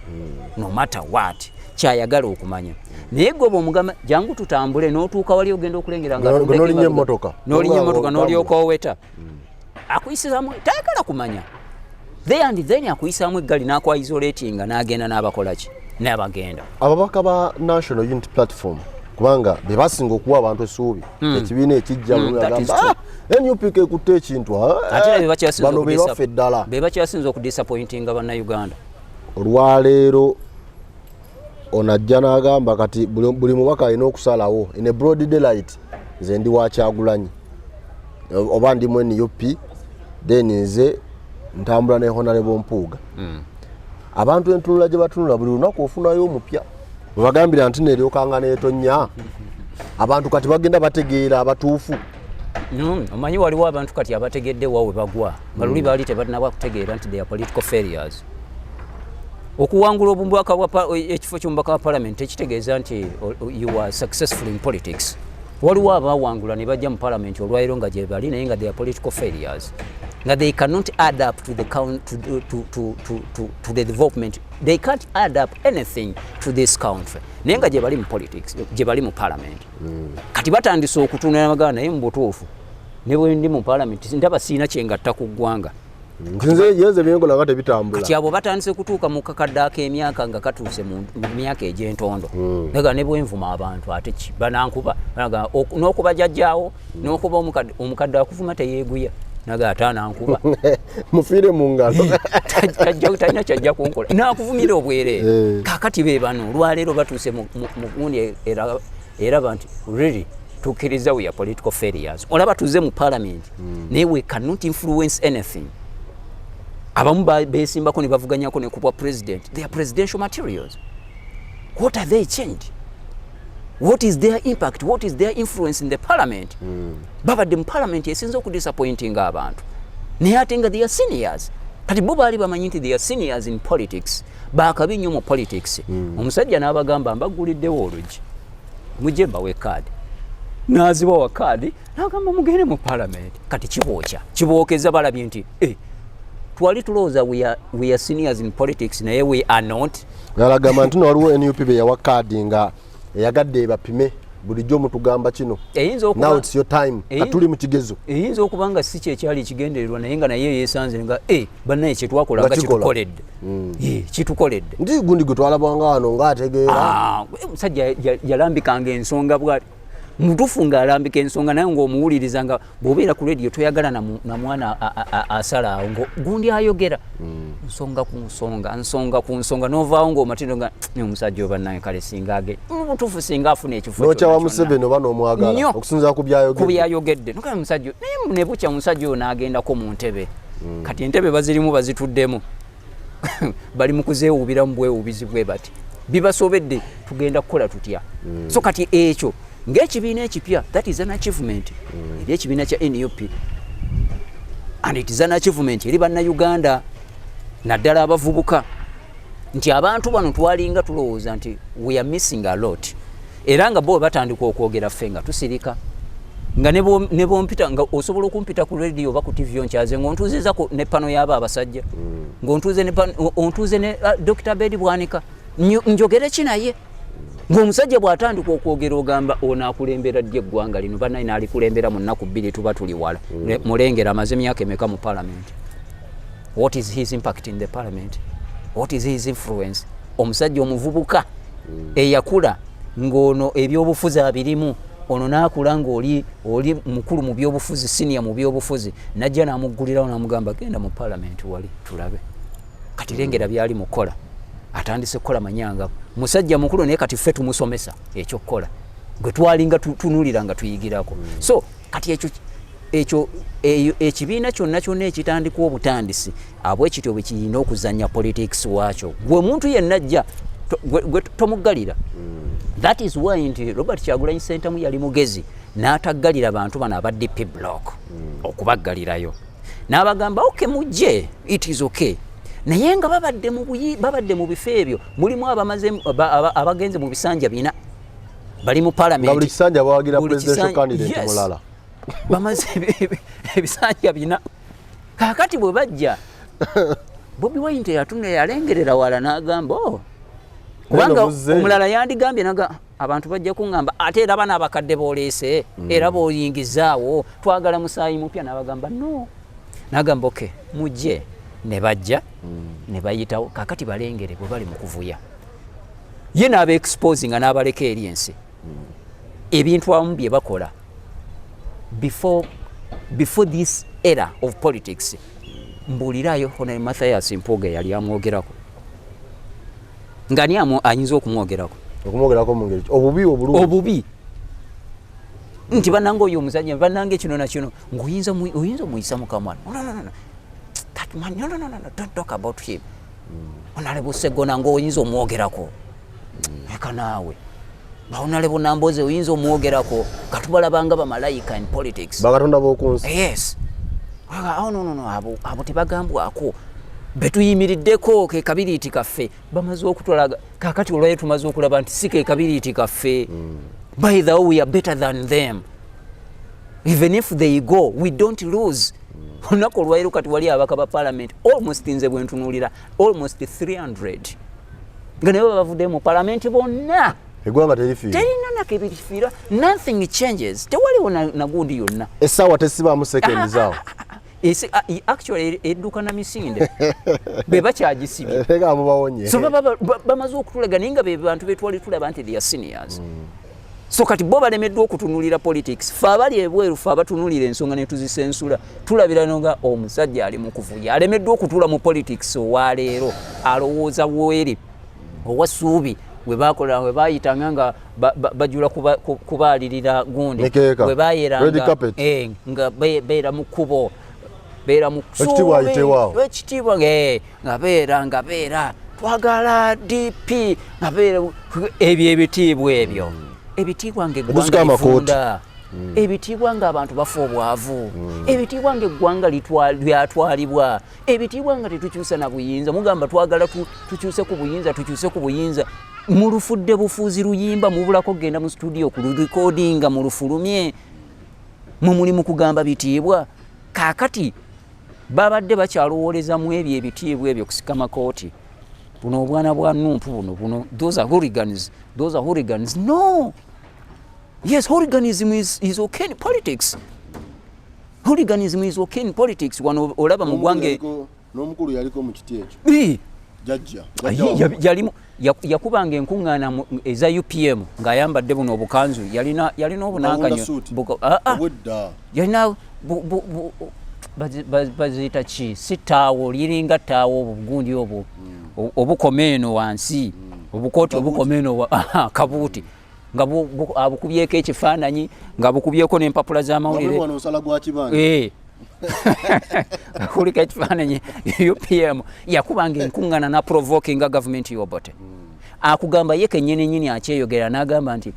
no matter what. Kyayagala okumanya. Naye gwe bwomugamba jangu tutambule n'otuuka wali, ogenda okulengera nga Gwe n'olinnya emmotoka. N'olinnya emmotoka, Nga n'olyoka oweta, akuyisizaamu, tayagala kumanya. There and then akuyisaamu eggali n'akwaisolatinga n'agenda n'abakolaki n'abagenda. Ababaka ba National Unity Platform, kubanga be basinga okuwa abantu essuubi, ekibiina ekijja, That is agamba, "Ah, NUP kekutte ekintu, ah, Ate era be bakyasinze bano be baffe ddala." Be bakyasinze okudisappointinga Bannayuganda. Olwaleero ono ajja n'agamba kati buli mubaka alina okusalawo in a broad daylight, nze ndi wa Kyagulanyi oba ndi mu NUP, then nze ntambula ne Honorable Mpuuga. Abantu entunula gye batunula buli lunaku, ofunayo omupya webagambira nti neryokanga neetonya. Abantu kati bagenda bategeera abatuufu. Omanyi waliwo abantu kati abategedde wa we bagwa, nga luli baali tebalinaba kutegeera nti they are political failures. Okuwangula obubaka bwa ekifo ky'omubaka wa parliament tekitegeeza nti you are successful in politics. Waliwo abawangula ne bajja mu parliament olwaliro nga gye bali, naye nga they are political failures, nga they cannot add up to the, count, to the development. They can't add up anything to this country, naye nga gye bali mu politics, gye bali mu parliament. Kati batandise okutunula magana, naye mu butuufu ne bwe ndi mu parliament ndaba siina kyengatta ku ggwanga. Nti nze yenze byenkola nga tebitambula. Kati abo batandise kutuuka mu kakadde ak'emyaka nga katuuse mu myaka egy'entondo, naga ne bwenvuma abantu ate ki banankuba. Banaga, n'okuba jjajjaawo n'okuba omukadde akuvuma teyeeguya, naga ate anankuba. Mufiire mu ngalo. Talina kyajja kunkola, nakuvumira obwereere. Kakati be bano olwaleero batuuse mu gundi eraba nti really tukkiriza we are political failures. Olaba tuze mu parliament, naye we cannot influence anything. Abamu besimbako ne bavuganyako ne kubwa president. They are presidential materials. What are they changed? What is their impact? What is their influence in the parliament? Babadde mu parliament esinza okudisappointinga abantu, naye ate nga they are seniors. Kati bo baali bamanyi nti they are seniors in politics, bakabi nnyo mu politics. Omusajja n'abagamba, "Mbaguliddewo oluggi, mujje mbawe kaadi." N'azibawa kaadi n'agamba, "Mugende mu parliament." Kati kibookya, kibookeza. Balabye nti eh, twali tulowooza we are seniors in politics, naye we are not. Alagamba nti no waliwo NUP be yawa kaadi nga eyagadde ebapime. Bulijjo mutugamba kino. Eyinza okuba Now it's your time. Katuli mu kigezo. Eyinza okuba nga si kyekyali ekigendererwa, naye nga naye yesanze nga e bannaye kyetwakola Nga nga kikola. kitukoledde. Ye, kitukoledde. Nti gundi gwe twalabanga wano ng'ategeera. Ah, omusajja yalambikanga ensonga bwati mutuufu, ng'alambika ensonga, naye ng'omuwuliriza nga bw'obeera ku rediyo toyagala na mwana asala awo ngo gundi ayogera nsonga ku nsonga, nsonga ku nsonga, n'ovaawo ng'omatindo nga "Ne omusajja oba nange kale singa age mu butuufu singa afuna ekifo N'okyawa kyonna kyonna." Museveni oba n'omwagala Nnyo. okusinziira ku byayogedde. Ku byayogedde. Nogamba omusajja naye ne bukya omusajja oyo n'agendako mu ntebe. Kati entebe bazirimu, bazituddemu, bali mu kuzeewuubiramu bwewuubizi bwe bati, bibasobedde, tugenda kukola tutya? So kati ekyo ng'ekibiina ekipya, that is an achievement eri ekibiina kya NUP, and it is an achievement eri Bannayuganda, naddala abavubuka. Nti abantu bano twalinga tulowooza nti we are missing a lot, era nga bo batandika okwogera, ffe nga tusirika, nga ne bompita, nga osobola okumpita ku radio oba ku TV onkyaze ng'ontuuziza ne pano y'aba abasajja, ng'ontuuze ne ontuuze ne Dr. Abed Bwanika, njogere ki naye? Ng'omusajja bw'atandika okwogera ogamba, ono akulembera ddi eggwanga lino? Bannaye, n'alikulembera mu nnaku 2 tuba tuli wala. Mulengera amaze emyaka emeka mu parliament? What is his impact in the parliament? What is his influence? Omusajja omuvubuka eyakula ng'ono ebyobufuzi abirimu, ono n'akula ng'oli oli mukulu mu byobufuzi, senior mu byobufuzi, najja n'amuggulirawo n'amugamba, genda mu parliament wali tulabe. Kati lengera byali mukola, atandise kukola manyanga, musajja mukulu, naye kati ffe tumusomesa ekyokukola gwe twalinga tunulira nga tuyigirako. So kati ekyo ekibiina kyonna kyonna ekitandikwa obutandisi abwekityo bwe kirina okuzanya politics waakyo. Gwe omuntu yenna ajja gwe tomuggalira. That is why nti Robert Kyagulanyi Sentamu yali mugezi n'ataggalira bantu bano aba DP block okubaggalirayo, n'abagamba, "Okay, mujje, it is okay." Naye nga babadde mu bifo ebyo, mulimu abamaze abagenze mu bisanja 4 bali mu parliament. Nga buli kisanja bawagira presidential candidate mulala. Bamaze ebisanja 4. Kaakati bwe bajja, Bobi Wine teyatuna, yalengerera wala n'agamba, oh, kubanga omulala yandigambye naga abantu bajja kuŋŋamba, ate era bano abakadde boleese, era boyingizaawo, twagala musaayi mupya. N'abagamba no, n'agamba, "Okay, mujje." Ne bajja ne bayitawo. Kakati balengere bwe bali mu kuvuya, ye n'aba exposinga n'abaleka eri ensi ebintu abamu bye bakola before this era of politics. Mbuulirayo, Honorable Mathias Mpuuga yali amwogerako nga ni ayinza okumwogerako? Okumwogerako mu ngeri obubi, obulungi? Obubi, nti bannange oyo omusajja, bannange kino na kino, ngaoyinza oyinza omuyisa mukamwana, "No, no, no, no. That man, no, no, no, no, no, don't talk about him." Honorable Segona ngaoyinza omwogerako, eka naawe Honorable Namboze oyinza omwogerako, nga tubalabanga bamalayika in politics. Bakatonda b'oku nsi. Yes. Oh, no, no, no, abo tebagambwako, betuyimiriddeko ke kabiriiti kaffe. Bamaze okutulaga kakati olwayo tumaze okulaba nti si ke kabiriiti kaffe. By the way, we are better than them. Even if they go, we don't lose. Olunaku olwaliro kati wali abaka ba parliament almost, nze bwentunuulira, almost 300 nga naye bavudde mu parliament bonna. Eggwanga terifiira. Terina nakebirifiira, nothing changes, tewaliwo nagundi yonna. Essaawa tesibaamu sekendi zaawo. Actually edduka na misinde be bakyagisibye. Leka mubawonye. So bamaze okutulaga, naye nga be bantu betwali tulaba nti they are seniors. So kati bo balemeddwa okutunulira politics. Fe abali ebweru, fe abatunulira ensonga ne tuzisensula, tulabira no nga omusajja ali mu kuvuya, alemeddwa okutula mu politics. Owaleero alowooza bweri owa ssuubi we bakola, we bayitanga nga bajula kubaalirira gundi. Mikeeka. We bayeranga. Red carpet. Nga beera mu kkubo, beera mu Ekitiibwa ayitewo awo. Ekitiibwa nga beera twagala DP, nga beera ebyo ebitiibwa ebyo, ebitiibwa nga Edusika eggwanga amakooti. lifunda, ebitiibwa nga abantu bafa obwavu, ebitiibwa nga eggwanga lyatwalibwa, ebitiibwa nga tetukyusa na buyinza. Mugamba twagala tukyuse ku buyinza, tukyuse ku buyinza, mulufudde bufuuzi luyimba, mubulako kugenda mu studio kulurekodinga mulufulumye. Mwe muli mu kugamba bitiibwa. Kaakati babadde bakyalowooleza mu ebyo ebitiibwa ebyo kusika makooti. Buno obwana bwa NUP buno buno, those are hooligans, those are hooligans. No, yes, hooliganism is okay in politics. Hooliganism is okay in politics. Wano olaba mu ggwanga. N'omukulu yaliko mu kiti ekyo. Jajja. Ayi, yalimu yakubanga enkuŋŋaana eza UPM ng'ayambadde buno obukanzu, yalina obunankanyo obwedda. Yalina baziyita ki, si ttaawo, liringa ttaawo, obwo bugundi obwo obukoma eno wansi, obukooti obukoma eno aha, kabuuti nga abukubyeko ekifaananyi, nga bukubyeko n'empapula z'amawulire. Wano osala gwa kibanja. Kuliko ekifaananyi UPM. Yakubanga enkuŋŋaana na provokinga gavumenti y'Obote. Akugamba ye kennyini nyini akyeyogera n'agamba nti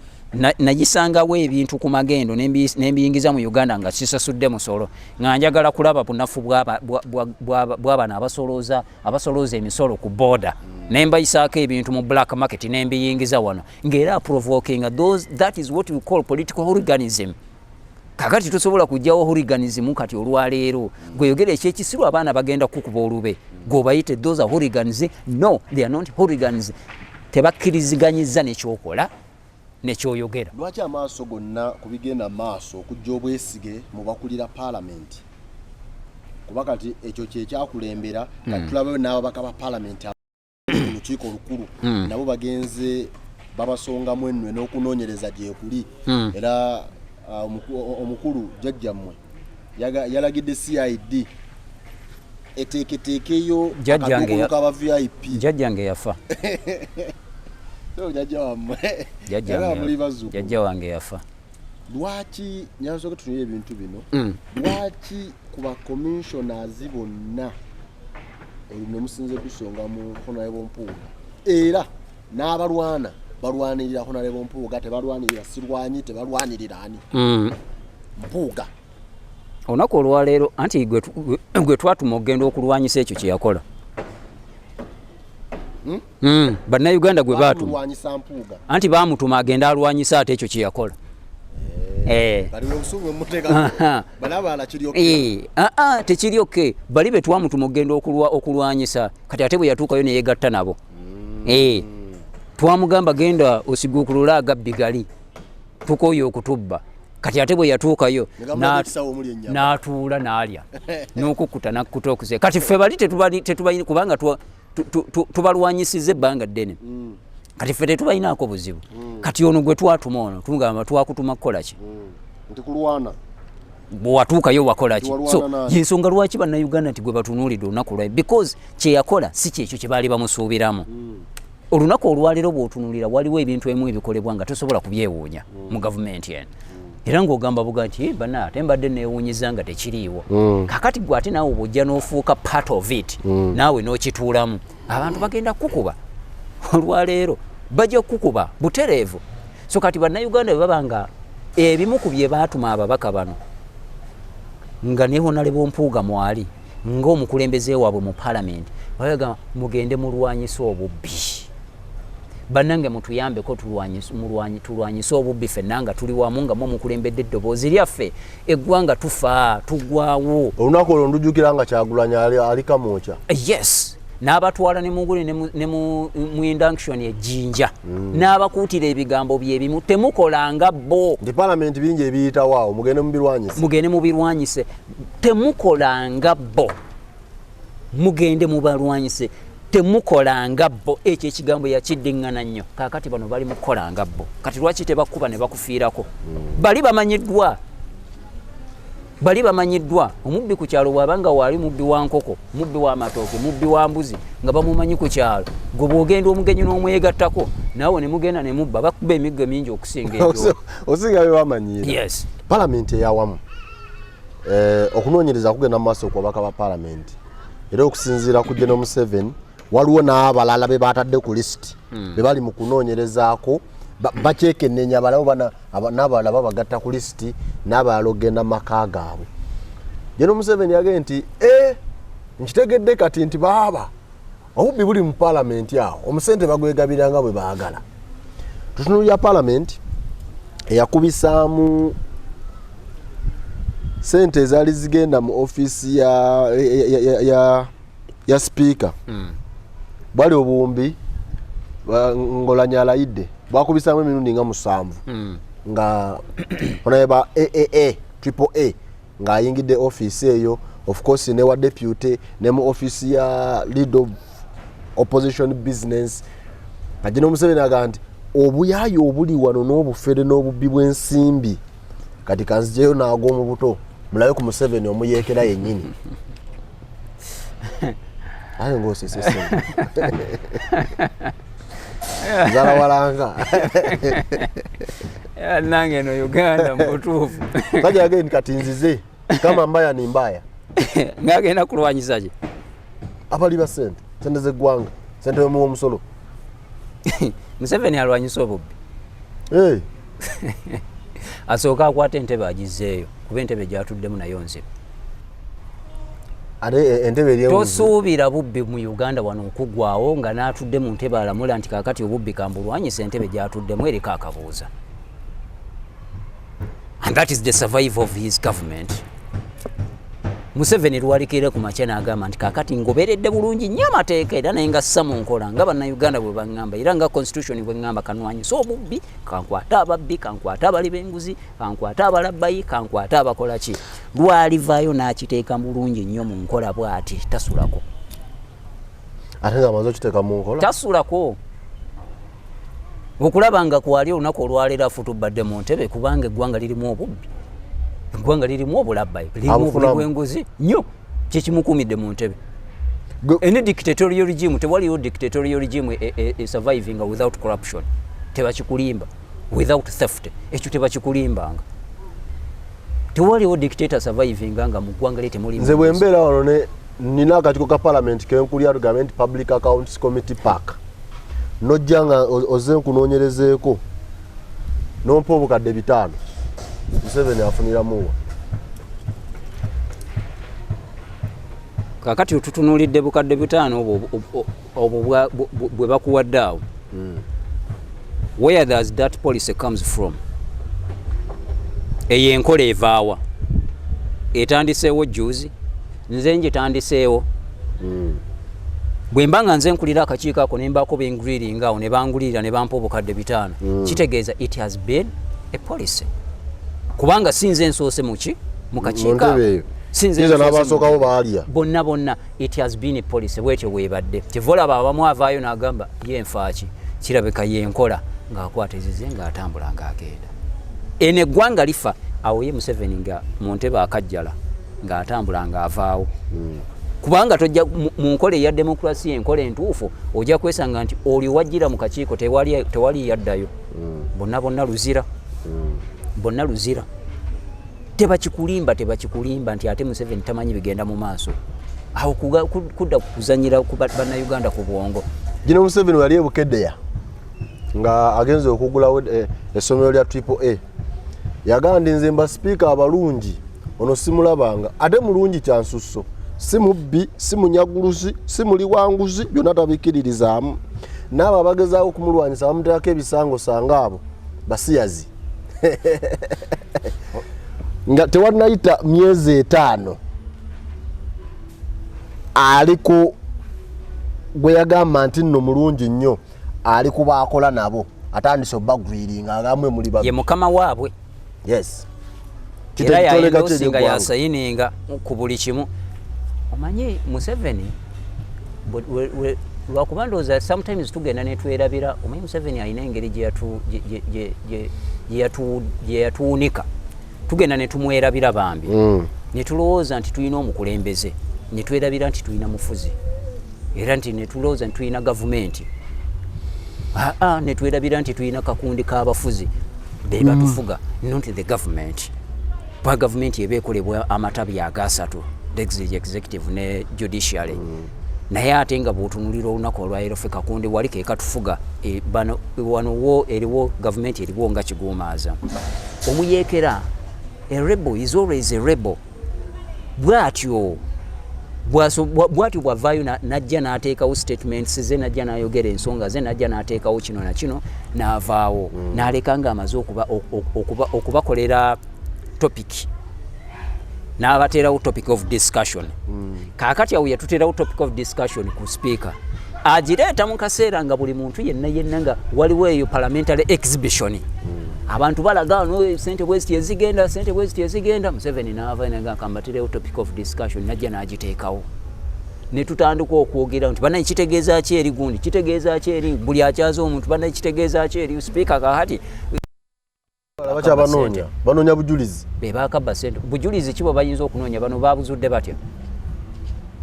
Nagisangawo ebintu ku magendo nembiyingiza mu Uganda nga sisasudde musolo, nga njagala kulaba bunafu bw'abano abasolooza emisolo ku border, nembayisaako ebintu mu black market nembiyingiza wano, ng'era provoking those. That is what we call political hooliganism. Kakati tosobola kujjawo hooliganism. Kati olwaleero gweyogera ekyekisiru, abaana bagenda kukuba olube gweobayite those are hooligans. No, they are not hooligans. Tebakkiriziganyiza nekyokola nekyoyogera. Lwaki amaaso gonna ku bigenda maaso okujja obwesige mu bakulira paalamenti? Kuba kati ekyo kyekyakulembera kati tulabayo n'ababaka ba paalamenti mu lukiiko olukulu nabo bagenze babasongamu ennwe n'okunoonyereza gyekuli. Era omukulu jjajjammwe yalagidde CID eteeketeekeyo Jjajjange akaduukulu k'aba VIP. Jjajjange yafa. So, jjajja wammwe Jjajjange yagamba muli bazzukulu. Jjajja wange yafa. Lwaki nyansooka tutunire ebintu bino? Lwaki ku ba commissioners bonna olwo musinze kusonga mu Honorable Mpuuga, era n'abalwana balwanirira Honorable Mpuuga, tebalwanirira Sirwanyi, tebalwanirira ani? Mpuuga. Olunaku olwaleero anti gwe twatuma okugenda okulwanyisa ekyo kyeyakola. Bannayuganda gwe baatuma. Balwanyisa Mpuuga. Anti baamutuma agende alwanyisa ate ekyo kyeyakola. Kati obusungu emuteeka balabaala kiri okay. Aa, tekiri okay. Bali be twamutuma okugenda okulwanyisa, kati ate bwe yatuukayo neyegatta nabo. Twamugamba genda osiguukulule agabbi gali, tukooye okutubba. Kati ate bwe yatuukayo Ne gamulaga ekisawo omuli ennyama. N'atuula n'alya n'okukkuta n'akkuta okuse. Kati ffe bali tetubalina kubanga tubalwanyisiza ebbanga ddene. Kati ffe tetubalinaako buzibu. Kati ono gwe twatuma, ono tugamba twakutuma kukola ki? Nti kulwana. Bwewatuukayo wakola ki? Walwana So nani? yensonga lwaki Bannayuganda nti gwe batunuulidde olunaku lwa, because kyeyakola si kyekyo kye baali bamusuubiramu. Olunaku olwaleero bw'otunuulira, waliwo ebintu ebimu ebikolebwa nga tosobola kubyewuunya mu gavumenti eno, era ng'ogamba buga nti "Eh, bana, ate mbadde neewuunyiza nga tekiriiwo." Kakati gwe ate naawe bw'ojja n'ofuuka part of it, naawe n'okituulamu, abantu bagenda kukuba. Olwaleero bajja kukuba butereevu. So kati Bannayuganda bwe baba nga ebimu ku bye baatuma ababaka bano, nga ne Honorable Mpuuga mwali ng'omukulembeze waabwe mu palamenti, bagamba mugende mulwanyise obubbi. Bannange, mutuyambeko tulwanyise obubbi ffenna nga tuli wamu, nga mwe mukulembedde eddoboozi lyaffe. Eggwanga tufa tugwawo. Olunaku olwo ndujjukira nga Kyagulanyi ali Kamwokya. Yes, n'abatwala ne muguli ne mu induction ejjinja, n'abakuutira ebigambo byebimu, temukolanga bo. Nti palamenti bingi ebiyitawo awo, mugende mubirwanyise. Mugende mubirwanyise, temukolanga bo, mugende mubalwanyise, temukolanga bo. Ekyo ekigambo yakiddiŋŋana nnyo. Kaakati bano bali mukukolanga bo. Kati lwaki tebakuba ne bakufiirako? Bali bamanyiddwa, bali bamanyiddwa. Omubbi ku kyalo bw'aba nga waali mubbi wa nkoko, mubbi wa matooke, mubbi wa mbuzi, nga bamumanyi ku kyalo, gwe bw'ogenda omugenyi n'omwegattako naawe ne mugenda ne mubba, bakuba emiggo mingi okusinga egyo. Osinga be bamanyiira. Yes. Palamenti eyawamu, okunoonyereza kugenda mu maaso ku babaka ba palamenti, era okusinziira ku General Museveni, waliwo n'abalala be batadde ku lisiti be bali mu kunoonyerezaako. Bakyekenneenya balawo n'abalala babagatta ku lisiti, n'abalala okugenda mu maka gaabwe. General Museveni yagambye nti e nkitegedde kati nti baaba obubbi buli mu palamenti awo, omusente bagwegabira nga bwe baagala. Tutunuulira palamenti eyakubisaamu sente ezaali zigenda mu ofiisi ya sipiika. Bwali obuwumbi ngolanya alayidde bwakubisaamu emirundi nga 7 nga onayeba aaa triple A ng'ayingidde ofiisi eyo, of course ne wa deputy ne mu ofiisi ya lead of opposition business. Kati Museveni agamba nti obuyaayo obuli wano n'obufere n'obubbi bw'ensimbi, kati kanzijeyo n'ag'omu buto mulabe ku Museveni omuyeekera yennyini. Aye ng'osesese nzala walanga. Nange eno Uganda mu butuufu. Kaja yagende kati nzize kama mbaya ni mbaya. Ngagenda kulwanyisa ki? Abali ba sente, sente z'eggwanga, sente yomuwa omusolo. Museveni alwanyisa obubbi? Hey. Asooka akwata entebe agizzeeyo, kuba entebe gyatuddemu nayo nzibu. Ate entebe eri enguzi. Tosuubira bubbi mu Uganda wano okuggwawo nga n'atudde mu ntebe alamula nti kaakati obubbi kambulwanyisa. Entebe gyatuddemu eriko akabuuza, and that is the survival of his government. Museveni lwalikire ku makya n'agamba nti kaakati ngoberedde bulungi nnyo amateeka, era naye nga ssa mu nkola nga Bannayuganda bwe baŋŋamba, era nga constitution bwe ŋŋamba, kanwanyisa obubbi, kankwate ababbi, kankwate abali b'enguzi, kankwate abalabbayi, kankwate abakola ki. Lwalivaayo n'akiteeka bulungi nnyo mu nkola bw'ati, tasulako. Ate nga amaze okiteeka mu nkola. Tasulako okulaba nga kwali olunaku olwaleero afutubadde mu ntebe, kubanga eggwanga lirimu obubbi, eggwanga lirimu obulabbayi, lirimu obuli Abufunamu. bw'enguzi nnyo, kyekimukuumidde mu ntebe. Any dictatorial regime, tewaliyo dictatorial regime e surviving without corruption. Tebakikulimba. Without theft, ekyo tebakikulimbanga. Tewaliwo dictator surviving nga mu ggwanga lye temuli. Nze bwe mbeera wano ne nina akakiiko ka parliament kenkulya, tugambe nti Public Accounts Committee, PAC, nojja nga ozze nkunoonyerezeeko, nompa obukadde 500, Museveni afuniramuwa? Kakati otutunuulidde bukadde 500 obwo bwe bakuwadde awo. Where does that policy comes from? Eyo enkola evaawa? Etandiseewo juzi? Nze ngitandiseewo? Bwe mba nga nze nkulira akakiiko ako, ne mbaako bengriringa awo ne bangulirira ne bampa obukadde 500, kitegeeza it has been a policy, kubanga si nze nsoose muki mu kakiiko Mu ntebe ako. eyo. Si nze Kiyinza nsoose mu n'abasookawo baalya. Bonna bonna, it has been a policy. Bwetyo bwebadde. Kyeva olaba abamu avaayo n'agamba ye nfaaki, kirabika yenkola, ng'akwata ezize ng'atambula ng'agenda. Eno eggwanga lifa awo ye Museveni nga mu ntebe akajjala ng'atambula ng'avaawo, kubanga tojja mu nkola eya demokurasiya, enkola entuufu, ojja kwesanga nti oli wajjira mu kakiiko tewali, tewali yaddayo. Bonna bonna luzira, bonna luzira. Tebakikulimba, tebakikulimba nti ate Museveni tamanyi bigenda mu maaso awo. Kudda kuzanyira ku Bannayuganda ku bwongo. Gino Museveni yali ebukeddeya nga agenze okugulawo essomero lya Triple A, yagamba ndi nze mba sipiika abalungi ono simulabanga, ate mulungi kyansusso, si mubbi, si munyaguluzi, si muli wanguzi, byonna tabikkiririzaamu. N'abo abagezaako okumulwanyisa bamuteekako ebisango sanga abo basiyazi. Nga tewannayita myezi 5, ali ku gwe yagamba nti nno mulungi nnyo, ali kubaakola nabo, atandise obagwiringa agamwe muli ye babbi. Mukama waabwe. Yes. Era Kitoleka ki yaendorsinga, ery'eggwanga? Yasayininga ku buli kimu. Omanyi Museveni lwakuba ndowooza sometimes tugenda netwerabira. Omanyi Museveni alina engeri gye yatuwunika, tugenda netumwerabira bambi, netulowooza nti tulina omukulembeze, netwerabira nti tulina mufuzi, era nti netulowooza nti tulina gavumenti. Aa, netwerabira nti tulina kakundi k'abafuzi be batufuga, not the government, kuba gavumenti eba ekolebwa amatabi agasatu, the executive ne judiciary. Naye ate nga bw'otunulira olunaku olwaleero, ffe kakundi wali ke katufuga. E, bano wano wo eriwo gavumenti eriwo nga kiguumaaza omuyeekera. A rebel is always a rebel. Bwatyo bwatyo bwavaayo najja n'ateekawo statements ze, najja n'ayogera ensonga ze, najja n'ateekawo kino na kino, n'avaawo, n'aleka ng'amaze okubakolera topic, n'abateerawo topic of discussion. Kaakati awo yatuteerawo topic of discussion ku speaker, agireeta mu kaseera nga buli muntu yenna yenna nga waliwo eyo parliamentary exhibition, abantu balaga no sente bweziti ezigenda, sente bweziti ezigenda. Museveni naava naga kambatirewo topic of discussion, najja n'agiteekawo, ne tutandika okwogera nti banaye kitegeeza ki eri gundi, kitegeeza ki eri buli akyaza omuntu, banaye kitegeeza ki eri speaker. Kakati Bakyabanoonya, banoonya bujulizi. Be bakabba sente. Bujulizi ki bwe bayinza okunoonya? Bano babuzudde batya?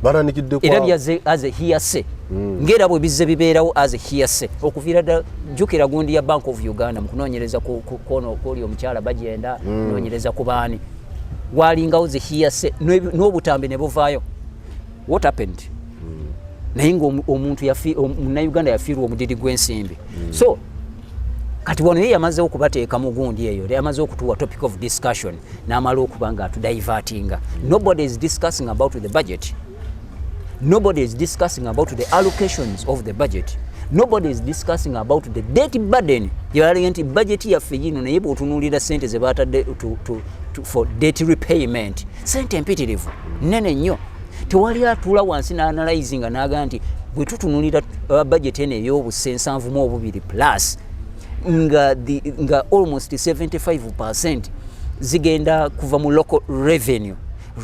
Bananikidde. Era byaze as a hearsay, ng'era bwe bizze bibeerawo as a hearsay okuviira ddala. Jjukira gundi ya Bank of Uganda mu kunoonyereza kwono kwoli omukyala bagenda kunoonyereza ku baani, walingawo ze hearsay n'obutambi ne buvaayo. What happened? Naye nga omuntu munnayuganda yafiirwa omudidi gw'ensimbi. So Kati wano ye yamaze okubateeka mu gundi eyo, yamaze okutuwa topic of discussion, n'amala okuba nga atudivertinga. Nobody is discussing about the budget, nobody is discussing about the allocations of the budget, nobody is discussing about the debt burden. Gyebalaga nti budget yaffe yino, naye bw'otunuulira sente ze batadde for debt repayment, sente empitirivu, nene nnyo. Tewali atuula wansi n'analyzinga n'agamba nti bwe tutunuulira budget eno ey'obuse 72 plus nga almost 75% zigenda kuva mu local revenue,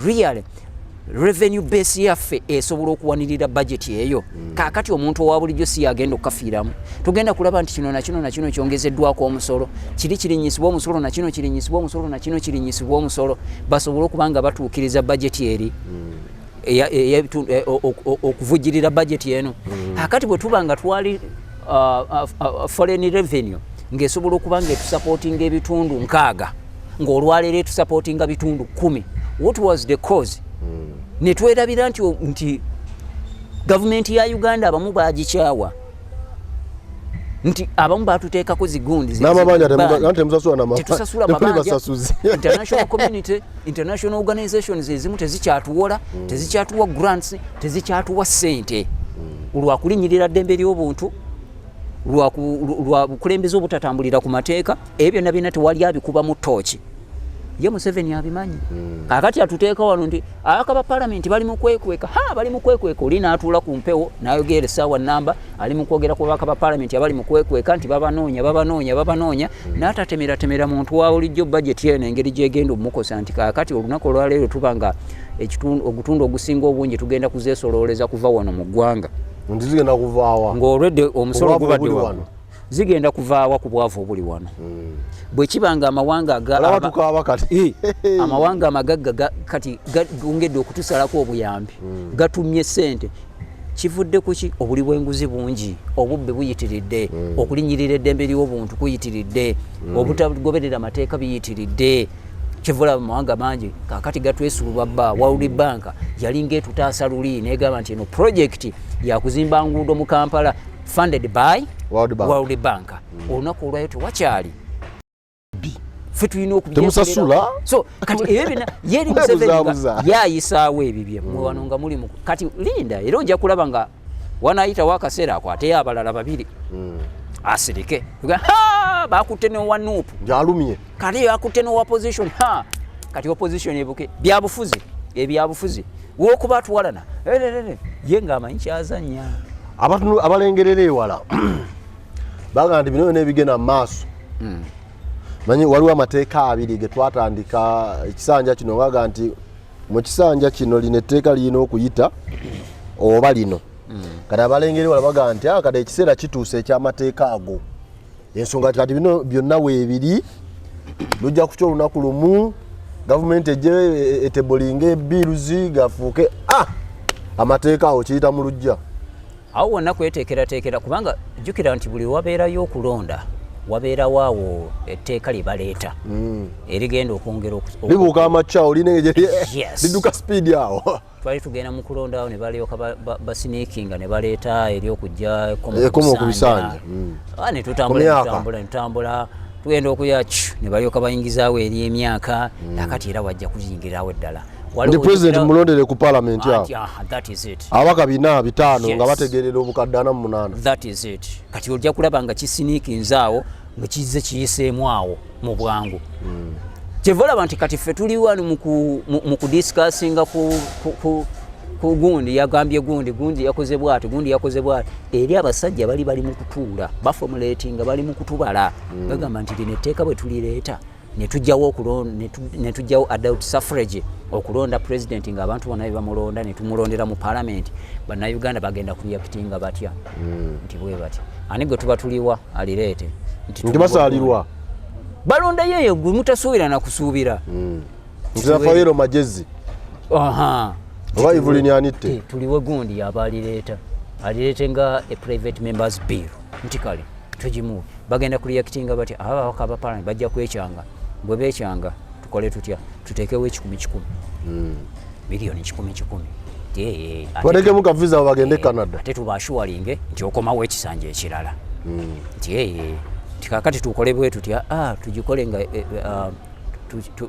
really revenue base yaffe esobola okuwanirira budget eyo? Kaakati omuntu owa bulijjo si yagenda okukafiiramu. Tugenda kulaba nti kino nakino nakino kyongezeddwako omusolo, kiri kirinnyisibwa omusolo, nakino kirinnyisibwa omusolo, nakino kirinnyisibwa omusolo, basobole okuba nga batuukiriza budget eri okuvujjirira budget eno. Kakati bwe tuba nga twali foreign revenue ng'esobola okuba nga etusupportinga ebitundu 60, ng'olwaleero etusupportinga bitundu 10, what was the cause? Ne twerabira nti gavumenti ya Uganda abamu bagikyawa, nti abamu batuteekako zigundi n'amabanja temusasula. Tetusasula mabanja. International community, international organizations ezimu tezikyatuwola, tezikyatuwa grants, tezikyatuwa ssente lwakulinyirira ddembe ly'obuntu, lwa bukulembeze obutatambulira ku mateeka. Ebyo byonna byonna tewali abikubamu tooki, ye Museveni abimanyi. Kakati atuteeka wano nti abaka ba palamenti bali mu kwekweka, ha, bali mu kwekweka. Oli n'atuula ku mpewo n'ayogera essaawa namba ali mu kwogera ku babaka ba palamenti abali mu kwekweka, nti babanoonya, babanoonya, babanoonya, n'atatemeratemera muntu wa bulijjo bajeti eno engeri gyegenda omukosa. Nti kaakati olunaku olwaleero tuba nga ogutundu ogusinga obungi tugenda kuzeesolooleza kuva wano mu ggwanga. Nti zigenda kuvaawa? Ng'olwedde omusolo gubadde wano, zigenda kuvaawa ku bwavu obuli wano? Bwe kiba nga amawanga amawanga amagagga kati gongedde okutusalako obuyambi, gatumye sente, kivudde kuki? Obuli bw'enguzi bungi, obubbi buyitiridde, okulinyirira eddembe ly'obuntu kuyitiridde, obutagoberera amateeka biyitiridde. Kivula amawanga mangi kakati gatwesuuba. Bba World Bank yalinga etutaasa luli, negamba nti eno project yakuzimba nguudo mu Kampala funded by World Bank. World Bank. Olunaku olwayo tewakyali, ffe tulina Temusasula? So kati ebyo byonna yeri Museveni yayisaawo ebibye mwe wano nga muli kati linda, era ojja kulaba nga wanayitawo akaseera akwateyo abalala babiri asirike, bakutte nowa NUP. Njalumye. Kati akutte nowa opposition, ha, kati opposition ebuke byabufuzi, ebyabufuzi wokuba atuwalana ye ng'amanyi kyazanya. Abantu abalengerera ewala bagamba nti bino byonna ebigenda mu maaso, manyi waliwo amateeka abiri ge twatandika ekisanja kino, ngaga nti mu kisanja kino lino etteeka lirina okuyita oba lino. Kati abalengere wala bagamba nti, "Ah, kati ekiseera kituuse ekyamateeka ago." Ensonga kati bino byonna weebiri, lujja kutya olunaku lumu gavumenti ejje etablinga ebills gafuuke amateeka awo kiyita mu lujja. Awo wonna kweteekerateekera, kubanga jjukira nti buli wabeerayo okulonda wabeerawo awo etteeka lye baleeta erigenda okwongera Libuuka amakya olina lidduka speed awo. Twali tugenda mu kulonda awo ne balyoka basneakinga ne baleeta eri okujja Ekkomo ku bisanja. Ne tutambula. Ku myaka. Tutambula, ne tutambula, tugenda okuya ne balyoka bayingizaawo eri emyaka. Akati era wajja kuyingirawo eddala. Nti president mulondere ku parliament awo. Anti, aha, that is it. Abaka bina bitaano nga bategerera obukadde 48. That is it. Kati ojja kulaba nga kisneakinze awo, nga kizze kiyiseemu awo mu bwangu. Kyeva olaba nti kati ffe tuli wano mu kudiscussinga ku gundi yagambye, gundi gundi yakoze bwati, gundi yakoze bwati. Eri abasajja bali mu kutuula baformulatinga, bali mu kutubala, bagamba nti lino etteeka bwe tulireeta ne tujjawo ne tujjawo adult suffrage okulonda president, ng'abantu bonna be bamulonda, ne tumulondera mu parliament, bannayuganda bagenda kureactinga batya? Nti bwe batya, ani gwe tuba tuliwa alireete? Nti basaalirwa. Balondayo eyo gwe mutasuubira na kusuubira. Nti Rafaelo Magezi oba Evelyn Anitte. Tuliwe gundi yaba alireeta, alireete nga a private members bill, nti kale tugimuwe. Bagenda kureactinga batya ababaka ba parliament? Bajja kwekyanga. Bwe bekyanga tukole tutya? Tuteekewo ekikumi kikumi, miliyoni kikumi kikumi. Nti, Batekemu ka visa bagende Canada. Ate tubaassuringe nti okomawo ekisanja ekirala, nti Nti kakati tukole bwe tutya? Tugikole nga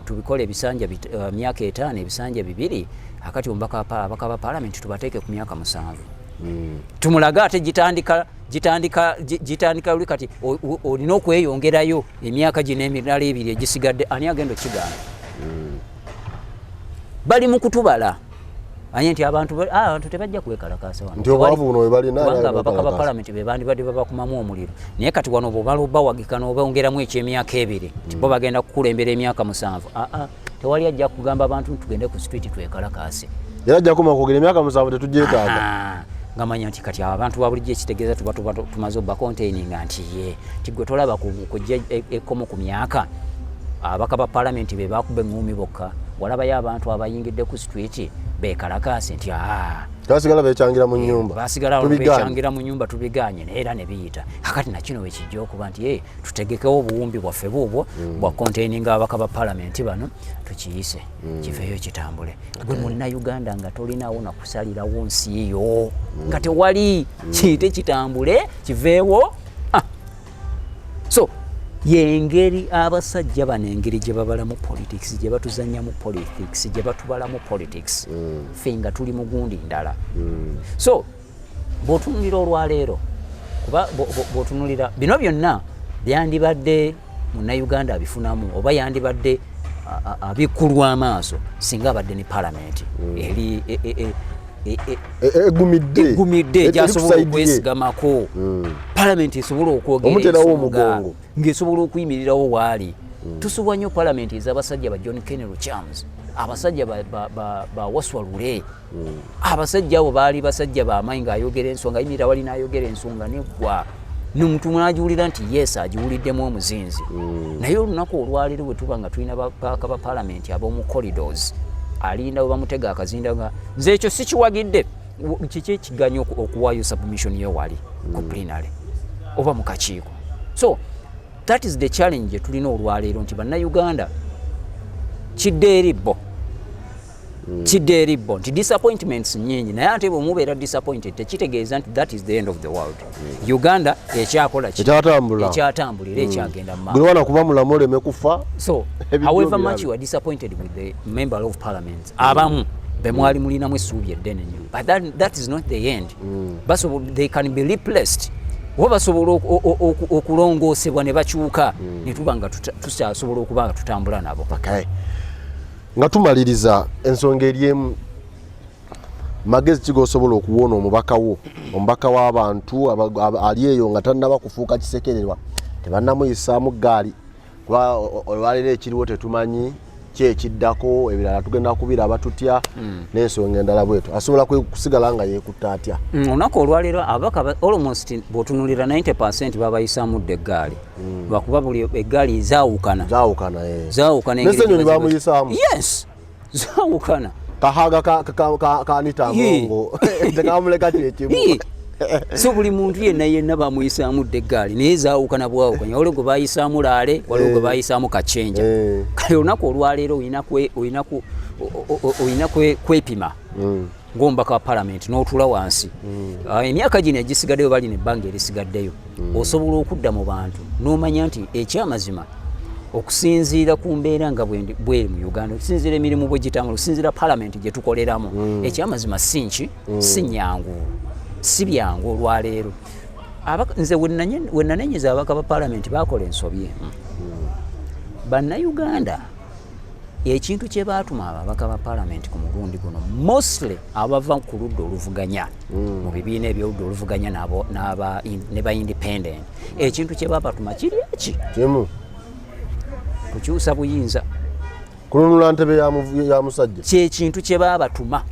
tubikole ebisanja myaka 5, ebisanja 2. Akati ababaka ba parliament tubateeke ku myaka 7. Tumulage ate gitandika luli. Kati olina okweyongerayo emyaka gino emirala 2 egisigadde. Ani agenda okigaana? Bali mu kutubala anye nti abantu tebajja kwekalakaasa wano. Nti obwavu buno bwe balina, kubanga ali ababaka ba kwekalakaasa. Palamenti be bandibadde babakumamu omuliro. Naye kati wano bw'obala obawagika n'obongeramu ekyemyaka 2, nti bo bagenda kukulembera emyaka 7, aa, tewali ajja kugamba abantu nti tugende ku street twekalakaase. Era ajja kuma kwogera emyaka 7 tetugyetaaga. Ngamanya nti kati abantu ba bulijjo ekitegeeza tuba tumaze obbacontaininga nti ye ti gwe tolaba kujja ekkomo ku myaka. Ababaka ba palamenti be bakuba eŋŋuumi bokka, walabayo abantu abayingidde ku street bekalakaase nti aa? Basigala bekyangira mu nyumba. Basigala Tubigaanye. bekyangira mu nyumba, tubiganye, naye era ne biyita. Kakati nakino wekijja okuba nti tutegekewo obuwumbi bwaffe buubwo bwa containinga ababaka ba palamenti bano, tukiyise kiveeyo kitambule. Gwe munnayuganda nga tolinawo nakusalirawo nsi yo, nga tewali kiyite kitambule kiveewo. So yengeri abasajja bano engeri gye babalamu politics, gye batuzannyamu politics, gye batubalamu politics, ffe nga tuli mu gundi ndala. So bw'otunulira olwaleero, kuba bw'otunulira bino byonna, byandibadde munnayuganda abifunamu oba yandibadde abikkulwa amaaso singa abadde ne palamenti eri Egumidde. Egumidde, Eri ku gyasobola side ye. okwesigamako, palamenti esobola okwogera Omuterawo ensonga, omugongo. ng'esobola okuyimirirawo waali. Tusubwa nnyo palamenti ez'abasajja ba John Ken Chams, abasajja ba Waswa Lule. Abasajja abo baali basajja bamaanyi, ng'ayogera ensonga ayimirira wali n'ayogera ensonga neggwa, nomuntu n'agiwulira nti yes, agiwuliddemu omuzinzi. Naye olunaku olwaleero bwe tuba nga tulina babaka ba palamenti ab'omu corridors, alinda we bamutega akazinda nga nze ekyo sikiwagidde. Kiki ekiganya okuwaayo submission ye wali ku plenary oba mu kakiiko? So that is the challenge gye tulina olwaleero, nti bannayuganda kidde eri bo, kidde eri bo nti disappointments nyingi. Naye ate bwe mubeera disappointed, tekitegeeza nti that is the end of the world. Uganda ekyakola ki? Ekyatambula. Ekyatambula era ekyagenda mu maaso. Buli wana kuba mulamu oleme kufa. So Ebijjo however birabe. much you are disappointed with the member of parliament abamu bemwali mulinamu essuubi eddene nnyo, but that is not the end. They can be replaced oba basobola okulongoosebwa ne bakyuka ne tuba nga tukyasobola okuba nga tutambula nabo. Okay. Nga tumaliriza, ensonga eri emu: magezi ki gosobola okuwona omubaka wo, omubaka w'abantu ali eyo nga tannaba kufuuka kisekererwa, tebannamuyisaamu ggaali? Kuba olwaleero ekiriwo tetumanyi ki ekiddako, ebirala tugenda kubiraba tutya, n'ensonga endala bwetu, asobola kusigala nga yeekutta atya? Olunaku olwaleero ababaka almost bw'otunuulira 90% babayisaamu dda eggaali, lwakuba buli eggaali zaawukana. Zaawukana, eh. Zaawukana engeri Ne Ssenyonyi gye baziba- bamuyisaamu. Yes, zaawukana. Kahaga ka Anita Amongo tekamuleka kyekimu. Ye. So buli muntu yenna yenna bamuyisaamu dda eggaali, naye zaawukana bwawukanya. Waliwo gwe bayisaamu laale, waliwo gwe bayisaamu kacenja. Kale olunaku olwaleero olina kwepima ng'omubaka wa palamenti n'otuula wansi. Emyaka gino egisigaddeyo, balina ebbanga erisigaddeyo, osobola okudda mu bantu n'omanya nti ekyamazima, okusinziira ku mbeera nga bweri mu Uganda, okusinziira emirimu bwe gitambula, okusinziira palamenti gye tukoleramu, ekyamazima si nki, si nyangu, si byangu olwaleero. Nze wenanenyeza ababaka ba palamenti bakola ensobi emu. Bannayuganda ekintu kye baatuma ababaka ba palamenti ku mulundi guno, mostly abava ku ludda oluvuganya, mu bibiina ebyoludda oluvuganya ne ba independent, ekintu kye babatuma kiri eki? Kimu. Kukyusa buyinza. Kununula ntebe ya musajja. Kyekintu kye baabatuma,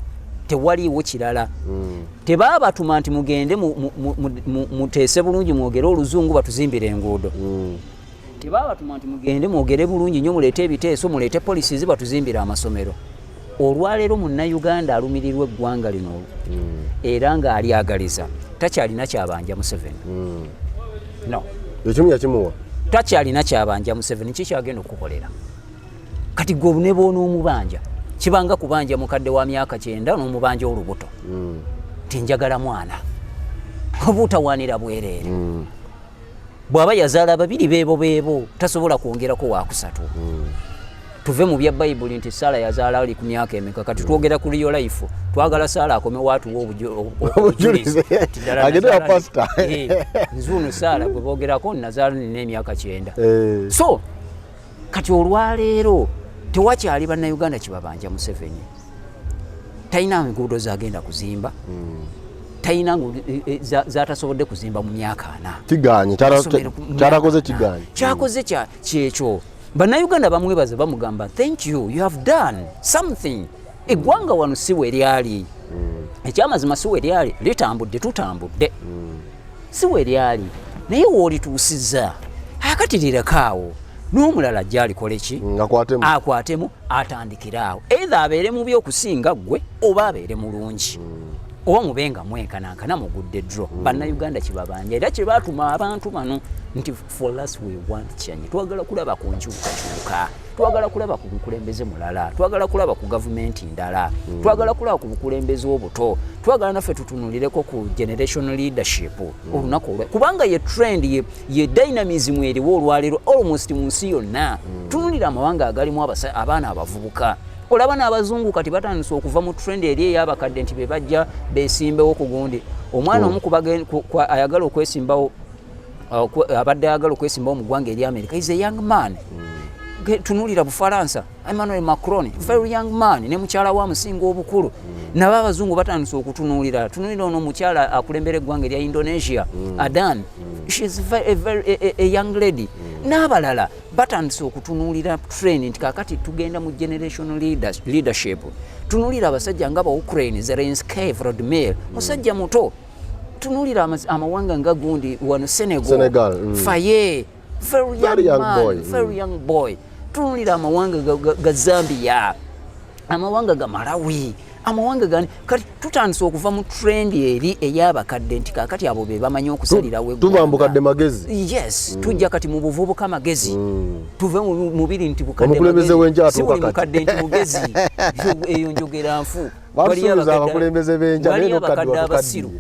tewaliiwo kirala. Tebabatuma nti mugende muteese bulungi, mwogere oluzungu, batuzimbire enguudo. Tebabatuma nti mugende mwogere bulungi nnyo, muleete ebiteeso, muleete policies, batuzimbire amasomero. Olwaleero munnayuganda alumirirwa eggwanga lino era ng'alyagaliza takyalina kyabanja Museveni, no. Ekimu yakimuwa. Takyalina kyabanja Museveni. Kikyagenda okukolera kati gwe ne bw'onoomubanja, kibanga kubanja mukadde wa myaka 90 n'omubanja olubuto nti njagala mwana, oba otawaanira bwereere. Bw'aba yazaala babiri, beebo beebo, tasobola kwongerako wakusatu. Tuve mu bya Bayibuli nti Saala yazaala ali ku myaka emeka. Kati twogera ku real life. Twagala Saala akomewo atuwa obujulizi. Nti ddala Agende wa pastor. Nze ono Saala gwe boogerako nazaala nina emyaka 90. So kati olwaleero tewakyali Bannayuganda kibabanja Museveni. Talina nguudo zagenda kuzimba, talina nguudo zatasobodde kuzimba mu myaka 40. Kiganye. Masomero mu myaka Kyatakoze 40. Kiganye. Kyakoze kyekyo. Bannayuganda bamwebaza, bamugamba, "Thank you, you have done something." Eggwanga wano si we lyali, ekyamazima si we lyali, litambudde, tutambudde, si we lyali, naye woolituusizza akati lirekaawo n'omulala ajja alikole ki? Akwatemu. Akwatemu, atandikire awo, either abeere mubi okusinga ggwe oba abeere mulungi oba mube nga mwenkanankana, mugudde draw. Bannayuganda kibabanja era kyebatuma abantu bano nti for us we want change. Twagala kulaba ku nkyukakyuka, twagala kulaba ku bukulembeze mulala, twagala kulaba ku gavumenti ndala, twagala kulaba ku bukulembeze obuto, twagala naffe tutunulireko ku generation leadership olunaku olwa, kubanga ye trend ye dynamism eriwo olwaleero almost mu nsi yonna. Tunulira amawanga agalimu abaana abavubuka. Olaba n'abazungu kati batandise okuva mu trend eri ey'abakadde nti be bajja besimbewo ku gundi. Omwana omu ayagala okwesimbawo, abadde ayagala okwesimbawo mu ggwanga eri America is a young man. Tunuulira Bufalansa, Emmanuel Macron, very young man, ne mukyala wa amusinga obukulu. Nabo abazungu batandise okutunuulira. Tunuulira ono omukyala akulembera eggwanga erya Indonesia, Adan, shes a young lady. N'abalala batandise okutunuulira trend nti kakati tugenda mu generation leadership. Tunuulira abasajja nga ba Ukraine, Zelenski Volodymyr, musajja muto. Tunuulira amawanga nga gundi wano Senegal, Senegal, Faye, very young, Very young man, boy, very young boy. Tunuulira amawanga ga Zambia, amawanga ga Malawi, amawanga gani. Kati tutandise okuva mu trend eri ey'abakadde nti kakati abo be bamanyi okusalirawo Tuva mu bukadde magezi. Yes, tujja kati mu buvubuka magezi. Tuve mu mubiri nti bukadde Omukulembeze magezi. w'enja Si buli atuuka kati. mukadde nti mugezi. Eyo njogera nfu. Batusuubiza Waliyo abakulembeze b'enja, naye waliyo n'okadde abakadde watukaddiye. abasiru,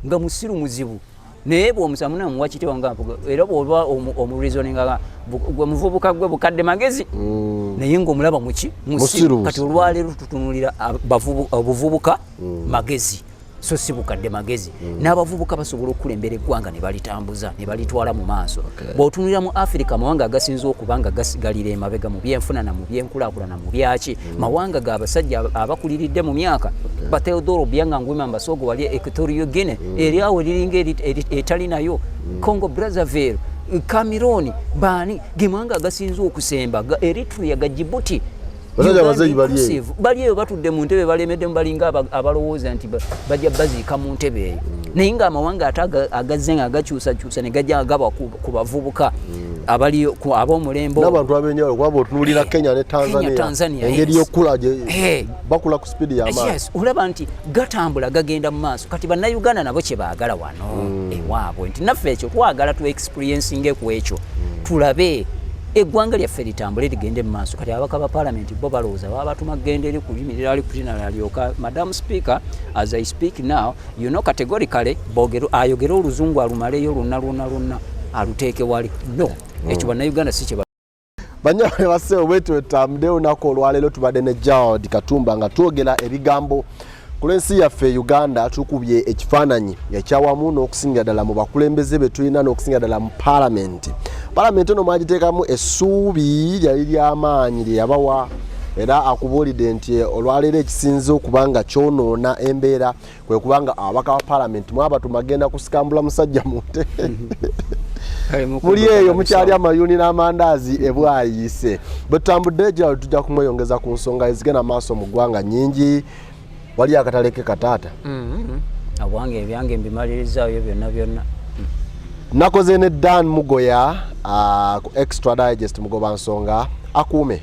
nga musiru muzibu, naye bw'omusamu namuwa kitibwa nga era bw'oba omureasoninga gwe muvubuka gwe bukadde magezi, naye ng'omulaba muki? Musiru. Musiru. Kati olwaleero tutunulira obuvubuka magezi, so si bukadde magezi. N'abavubuka basobola okukulembera eggwanga ne balitambuza ne balitwala mu maaso. Bw'otunulira mu Afirika, amawanga agasinze okuba nga gasigalira emabega mu byenfuna na mu byenkulaakulana mu byaki, mawanga g'abasajja abakuliridde mu myaka, ba Teodoro Obiang Nguema Mbasogo wali Equatorial Guinea, eri awo eriringa etali nayo, Congo Brazzaville, Cameroon, baani, ge mawanga agasinze okusemba, ga Eritrea, ga Djibouti. Basajja Uganda abazeeyi bali eyo. inclusive. Bali eyo batudde mu ntebe, balemeddemu, balinga abalowooza nti bajja baziika mu ntebe eyo, naye ng'amawanga ate agazze nga gakyusakyusa ne gajja gaba ku bavubuka abali ab'omulembe ogwo. N'abantu ab'enjawulo, kuba bw'otunuulira Kenya ne Tanzania, Tanzania, engeri y'okukula gye bakula ku sipiidi y'amaanyi. Yes, olaba nti gatambula gagenda mu maaso. Kati Bannayuganda nabo kye baagala wano ewaabwe nti naffe ekyo twagala tu experiencinge ku ekyo, tulabe eggwanga lyaffe litambule ligende mu maaso. Kati ababaka ba Paalamenti bo balowooza baba batuma kugenda eri kuyimirira ali kutina alyoka, "Madam Speaker, as I speak now, you know categorically," bogere, ayogere oluzungu alumaleyo lwonna lwonna lwonna aluteeke wali. No, ekyo Bannayuganda si kye. Banyabwe bassebo, bwetyo tutambudde olunaku olwaleero. Tubadde ne Gerald Katumba nga twogera ebigambo ku lw'ensi yaffe Uganda. Tukubye ekifaananyi ekyawamu n'okusingira ddala mu bakulembeze be tulina n'okusingira ddala mu Paalamenti. Paalamenti eno mwagiteekamu essuubi lyali ly'amaanyi lye yabawa, era akubuulidde nti olwaleero ekisinze okuba nga kyonoona embeera kwe kubanga ababaka ba Paalamenti mwabatuma genda kusikambula musajja mu ntebe. Muli eyo mukyali amayuni n'amandaazi ebwayiise. Bwe tutambudde, Gerald tujja kumweyongeza ku nsonga ezigenda maaso mu ggwanga nyingi. Wali akatale ke kataata. Obwange ebyange mbimalirizaayo byonna byonna. Nakoze ne Dan Mugoya ku Extra Digest. Mugoba nsonga akuume.